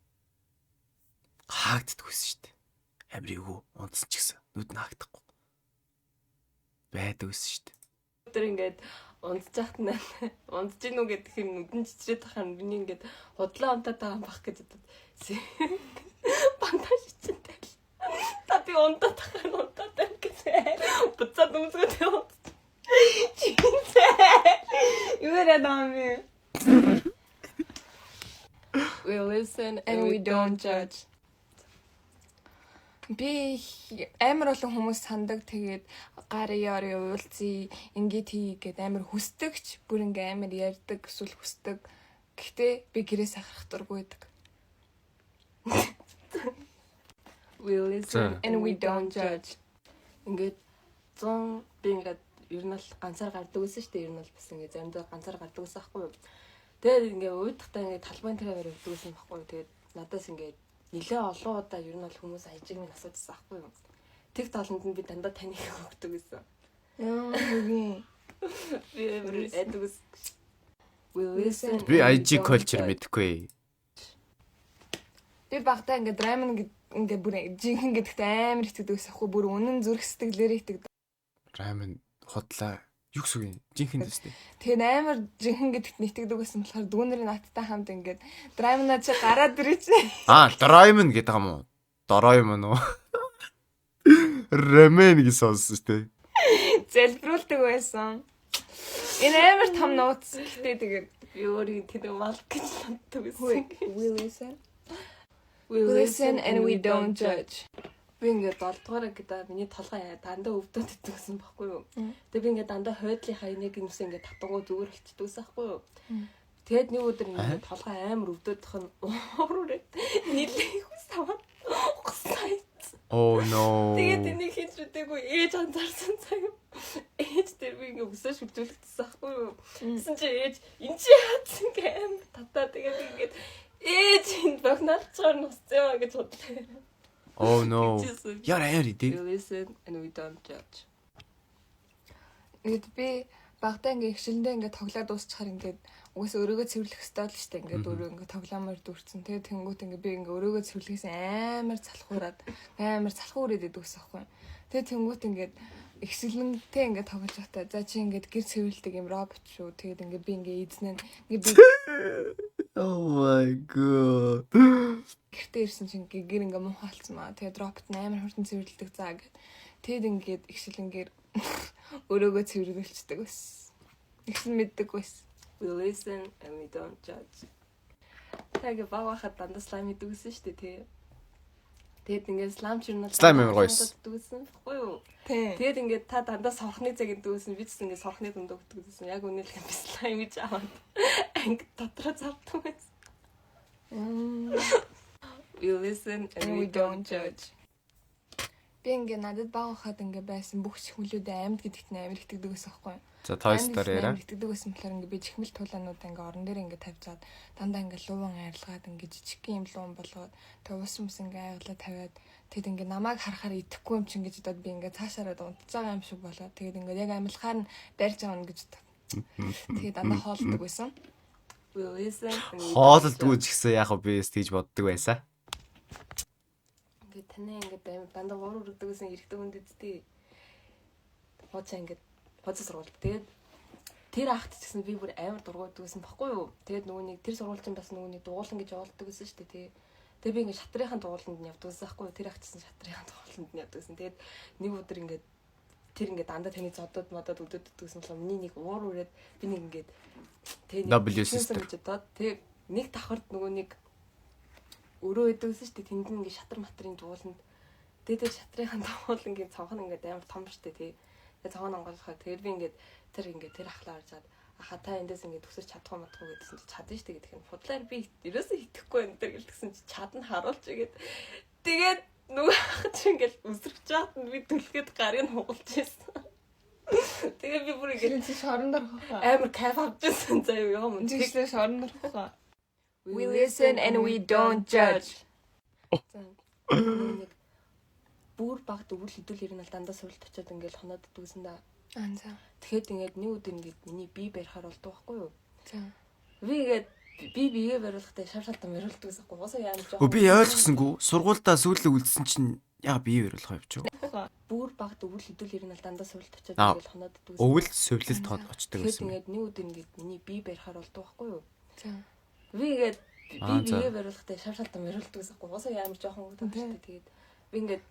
хаагддаг байсан шүү дээ. Амар эвгүй унтсан ч гэсэн нүд нь хаагдахгүй байдаг байсан шүү дээ. Өдөр ингээд унтж яхад нь унтж гинүү гэдэг юм, нүдэн чичрээд тахаар миний ингээд худлаа унтаад байгаа юм бах гэж бодод бандаж чинь тэл. Та би унтаад тахаар унтаад байна гэсэн. Буцаад өмсгөөд яваад. Юу яриад байгаа юм бэ? We listen and we don't judge. Би амар олон хүмүүс сандаг, тэгээд гарыг орё, уулзъя, ингээд хий гэд амар хүсдэгч, бүр ингээ амар ярьдаг эсвэл хүсдэг. Гэхдээ би гэрээс ахрах дургүй байдаг. We listen and we don't judge. Ингээд 100 би ингээд ер нь бол ганцаар гардаг байсан шүү дээ. Ер нь бол бас ингээд заримдаа ганцаар гардаг байсан байхгүй юу. Тэгээд ингээд уйдахтаа ингээд талбайн тэр аваар явдаг байсан байхгүй юу. Тэгээд надаас ингээд нэлээ олон удаа ер нь бол хүмүүс ажиг минь асуужсан байхгүй юу. Тэг таланд нь би дандаа таних өгдөг гэсэн. Яа, үгүй. Би амар айдаг байсан. We listen. Би IG culture мэдэхгүй. Би багтаа ингээд Ramen ингээд бүр жинхэнэ гэдэгт амар итгэдэг байсан хгүй, бүр үнэн зүрх сэтгэлээр итгэдэг. Ramen худлаа юу гэсэн үг юм? Жинхэнэ зүстэй. Тэгээд амар жинхэнэ гэдэгт итгэдэг байсан болохоор дүүнэрийн надтай хамт ингээд Драмна чи гараад ирээч. Аа, Драмон гэдэг юм уу? Дороемон уу? Рамен гэж сонссон шүү дээ. Залбируулдаг байсан. Энэ амар том нууц. Гэтэ тэгээд би өөрийг тэнэг мал гэж боддог байсан. We listen. We listen and we don't judge. Би ингээд 7 дугаар гэдэг миний толгой дандаа өвдөд идэг гэсэн баггүй юу. Тэгээ би ингээд дандаа хойдлынхаа энийг юмсан ингээд татангуу зүгээр болчдөг гэсэн байхгүй юу. Тэгээд нэг өдөр ингээд толгой амар өвдөд тах нь уураад нэлээ их саваад угсаа. Oh no. Тэгээд энийг хийж мэдээгүй, ээж анзаарсан заяа. Ээж дээр би ингээд өсөө шүлжүүлэгдсэн байхгүй юу. Тэгсэн чи ээж энэ чи яатсан гэх амар татаа, тэгээд ингээд ээж энд богиноолцоор нуссан юм а гэж бодлоо. Oh no. Яр аяр идэв. We listen and we don't judge. Ингээд би багтаа ингээ ихшилэндээ ингээ тоглоод дуусчихаар ингээд угаасаа өрөөгөө цэвэрлэх ёстой л шүү дээ. Ингээд өрөө ингээ тоглоомор дүүрсэн. Тэгээд тэнгуут ингээ би ингээ өрөөгөө цэвэрлэхээс амар залхуураад, амар залхуу үрээд идэг гэсэн аахгүй. Тэгээд тэнгуут ингээд ихсэлэнтэй ингээ тоглож байхдаа за чи ингээд гэр цэвэрлдэг юм робот шүү. Тэгээд ингээ би ингээ эзнэн ингээ би Oh my god. Гэртээ ирсэн чинь гэр ингээ муухай болсон маа. Тэгээд робот нь амар хурдан цэвэрлдэг заа гэд. Тэгэд ингээд ихсэлэнгээр өрөөгөө цэвэрлүүлчихдэг байсан. Ихсэн мэддэг байсан. We listen and we don't judge. Тэг баг байхад дандаа slime идэг гэсэн шүү дээ, тий. Тэгэд ингээд slime ч юм уу Slime амар гоё байсан. байсан байхгүй юу? Тий. Тэгэд ингээд та дандаа сорхны цаг гэдэг байсан. Би ч гэсэн ингээд сорхны дунд өгдөг гэсэн. Яг үнэлэх юм би slime гэж аваад анги дотроо зардаг байсан. We listen and we don't judge. Би ингээ надад баг байхад ингээ байсан бүх чихмэлүүдээ амьд гэдэгт нь амар итгэдэг байсан байхгүй юу? За, Toy Story яриа. Амар итгэдэг байсан болохоор ингээ би чихмэл тулаанууд ингээ орон дээр ингээ тавьжаад, дандаа ингээ лууван арилгаад, ингээ жижигхэн юм лууван болгоод, тэг ус мус ингээ айглаа тавиад, тэгэд ингээ намайг харахаар итгэхгүй юм чинь гэж бодоод би ингээ цаашаараа унтж байгаа юм шиг болоод, тэгээд ингээ яг амьлахаар нь барьж авна гэж бодоод, тэгээд дандаа хоолдог байсан. We listen and we don't Хоолдгүй ч гэсэн яг би тэгж боддог байсан. Ингээд таны ингээд амар дандаа гур үрдэг гэсэн эрэгтэй хүнд үсттэй. Хуучаа ингээд Бодис сургуульд. Тэгээд тэр ахт ч гэсэн би бүр амар дургуйд гэсэн баггүй юу. Тэгээд нөгөө нэг тэр сургууль чинь бас нөгөө нэг дугуулan гэж явуулдаг гэсэн шүү дээ тий. Тэгээд би ингээд шатрынхаа дугууланд нь явдаг гэсэн байхгүй юу. Тэр ахт ч гэсэн шатрынхаа дугууланд нь явдаг гэсэн. Тэгээд нэг өдөр ингээд тэр ингээд дандаа таны зодод модод өдөд гэсэн болохоор миний нэг уур үрээд би нэг ингээд тэг нэг W sister. гэж бодоод тэг нэг давхарт нөгөө нэг өрөө өгдөг гэсэн шүү дээ. Тэнд нь ингээд шатар матрын дууланд тэгээд тэр шатрынхаа дуулангийн цонх нь ингээд амар том шүү дээ тий. Тэгээд цонх нь онгойлгохоо тэгээд би ингээд тэр ингээд тэр ахлаа орж чад аха та эндээс ингээд төсөж чадахгүй матахгүй гэдсэн чи чадна шүү дээ гэдэг нь худлаар би ерөөсөө итгэхгүй энэ төр гэлтгсэн чи чадна харуулж игээд тэгээд нөгөө ах чи ингээд үсрэж чад нь би түлхэд гарыг нь хугалж ирсэн. Тэгээ би бүр ингээд чи шорон дорох хаа. Амар кайф авчихсан заяа юм. Тэгшлээ шорон дорох хаа. We listen and we don't judge. За. Нэг бүр багт өвөл хэдүүл ер нь л дандаа суралт очиод ингээл хоноод дүүсэн да. Аа за. Тэгэхэд ингээд нэг өдөр ингээд миний бие барихаар болдог байхгүй юу? За. Би ингээд би биеэ бариулахдаа шав шалтан бариулдаг гэсэн байхгүй. Уусаа яам Өө би ойлгосонгүй. Сургуульдаа сүүлээ үлдсэн чинь яа бие бариулах юм чи. Бүр багт өвөл хэдүүл ер нь л дандаа суралт очиод ингээл хоноод дүүсэн. Өвөл сувлалт хоноод очдөг байсан. байсан. Тэгэхэд ингээд нэг өдөр ингээд миний бие барихаар болдог байхгүй юу? За. Би ингээд би биеэ бариулахдаа шав шалтан бариулдаг гэсэн байхгүй. Уусаа ямар жоохон хөвгт шүү дээ. Тэгээд би ингээд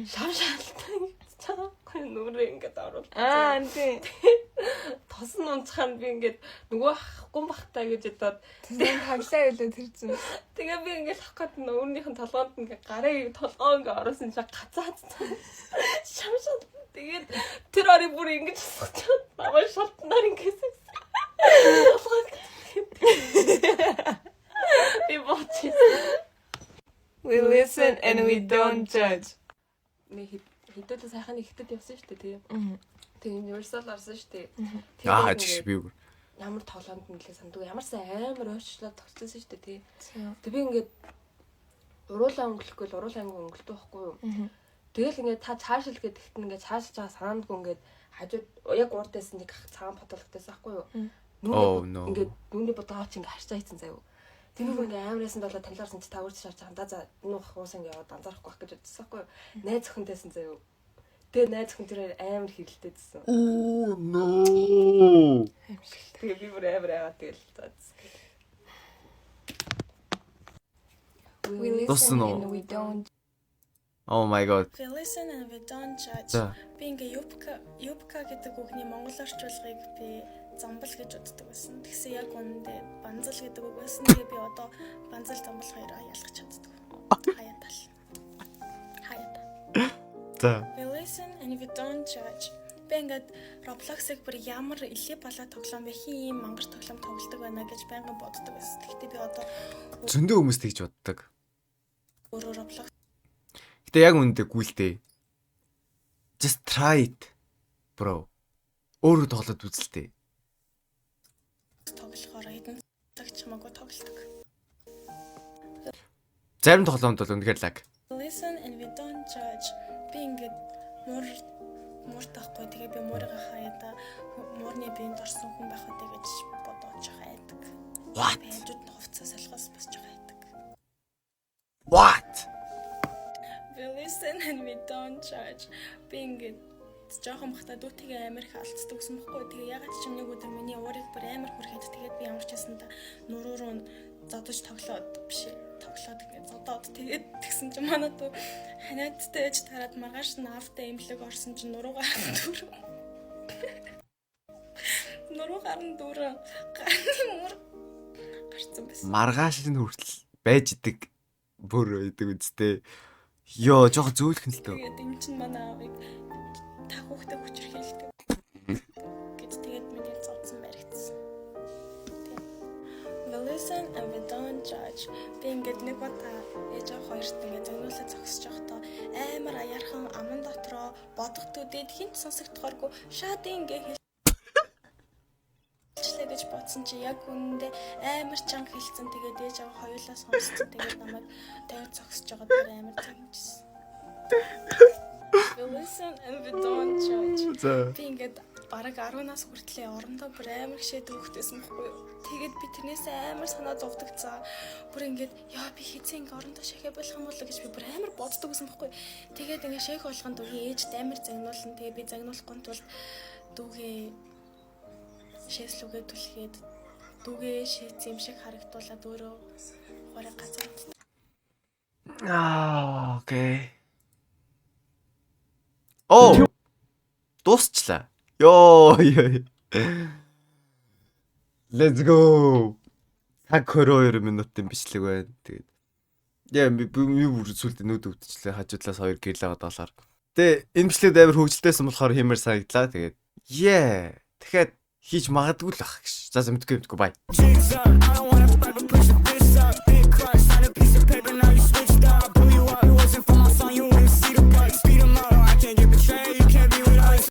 шав шалтан чаагүй нүрээ ингээд оруулсан. Аа тий. Тос нь унцхаан би ингээд нөгөө ахгүй бахтаа гэж бодоод тэгээ хаглаа байлаа тэр чинь. Тэгээ би ингээд хах гээд өөрнийх нь толгоонд ингээд гарыг толгоо ингээд оруулсан чинь гацаацсан. Шав шал. Тэгээд тэр орыг бүр ингэж асгачаад намайг шалтнаар ингээд толгоо би боч. We listen and we don't judge. Нэг хэдүүлээ сайхан ихтэд явсан шүү дээ тий. Тэгээ Universal орсон шүү дээ. Аа чиш би бүр. Ямар тоглоомд нэлээ санддаг. Ямар сайн амар ойрчлоод тогтсон шүү дээ тий. Тэг би ингээд уруулаа өнгөлөхгүй л уруулаа өнгө өнгөлдөг байхгүй юу. Тэгэл ингээд та цаашил гэдэгт нь ингээд цаашилж байгаа санаандгүй ингээд хажууд яг урд байсан нэг цагаан потологтойс байхгүй юу. Нүг ингээд нүуний бодгоо чи ингээд харчаа хийцэн заяа. Тэр нэг ингээ амар ясан болоо танилаарсан чи та өөрч шаарч байгаа. За энэ уус ингээ яваад анзаарахгүй байх гэж бодсон байхгүй юу. Найз охинтойсэн заяа. Тэгээ найз охин тэр амар хэрэлдээдсэн. Oh no. Тэгээ би бүр амар айгаа тэгэл за. We listen and we don't. Oh my god. We listen and we don't judge. Би ингээ юбка юбка гэдэг үгний монгол орчуулгыг би замбал гэж боддог байсан. Тэгсэн яг үнэндээ банзал гэдэг үг байсан. Тэгээ би одоо банзал замбал хоёроо ялгах чаддаг. Хаяа тал. Хаяа тал. За. We listen and we don't judge. Би ингээд Roblox-ыг бүр ямар илээ балаа тоглоом бэ? Хин ийм мангар тоглоом тоглодог байна гэж байнга боддог байсан. Тэгтээ би одоо зөндөө хүмүүс тэгж боддог. Өөрөө Roblox. Гэтэ яг үнэндээ гүйлтэй. Just try it bro. Өөрөө тоглоод үзэлтэй. Тоглохоор хэдэн цаг ч хамаагүй тоглодог. Зарим тоглоомд бол үнэхээр лаг. Listen and we don't judge. Би ингээд муур муур таахгүй тэгээ би муурыгаа хаяада муурны биед орсон хүн байх үү гэж бодож байгаа айдаг. What? Би хажууд нь хувцас солихоос босч байгаа айдаг. What? We listen and we don't judge. Би ингээд жоохон бахта дүүтэйгээ амар их алддаг гэсэн бохгүй. Тэгээ ягаад ч юм нэг өдөр миний уурыг бүр амар хүрхэд тэгээд би ямар ч байсан та нуруу руу зодож тоглоод биш тоглоод ингээд зодоод тэгээд тэгсэн чинь манай дүү ханиадтай ээж тараад маргааш нь аавтай эмнэлэг орсон чинь нуруугаар нь дүүрэн нуруугаар нь дүүрэн гарны мөр гарцсан байсан. Маргааш нь хүртэл байж идэг бүр идэг үсттэй. Йоо, жоохон зөөлхөн л дөө. Тэгээд энэ чинь манай аавыг та хүүхдээ хүчирхийлдэг гэж тэгээд миний зодсон баригдсан. We listen and we don't judge. Би ингээд нэг удаа ээж аав хоёрт ингээд загнуулаа зогсож байхдаа амар аяархан аман дотроо бодох төдийд хинт сонсогдохооргүй шаад ингээ хэлчлээ гэж бодсон чи яг үнэндээ амар чанга хэлсэн. Тэгээд ээж аав хоёулаа сонссон. Тэгээд намайг тавиад зогсож байгаад бүр амар загнажсэн. We listen and we don't judge. За. Би ингээд Бараг 10 нас хүртлээ орондоо бүр амар шээдэг хөхтэйсэн бохгүй юу. Тэгээд би тэрнээсээ амар санаа зовдогцсон. Бүр ингээд яа, би хэзээ ингээ орондоо шахаа болох юм бол гэж би бүр амар боддог гэсэн бохгүй. Тэгээд ингээ шээх болгонд дүүгийн ээжд амар загнуулна. Тэгээд би загнуулахгүй тулд дүүгээ шээслүүгээ түлхээд, дүүгээ шээц юм шиг харагдуулаад өөрөө хорой газар унтдаг. Аа, okay. Оо. Дуусчлаа. Йоо. Ёо. Let's go. Цаг 22 минутын бичлэг байна. Тэгээд яа, би бүр сүлд нүд өвдчихлээ, хажуудлаас хоёр гэрэл аваад болохоор. Тэгээ энэ бичлэгд амар хөгжилтэйсэн болохоор хиймээр санагдлаа. Тэгээд yeah. Тэгэхээр хийж магадгүй л ах гэж. За за, мэдгүй мэдгүй, bye. I don't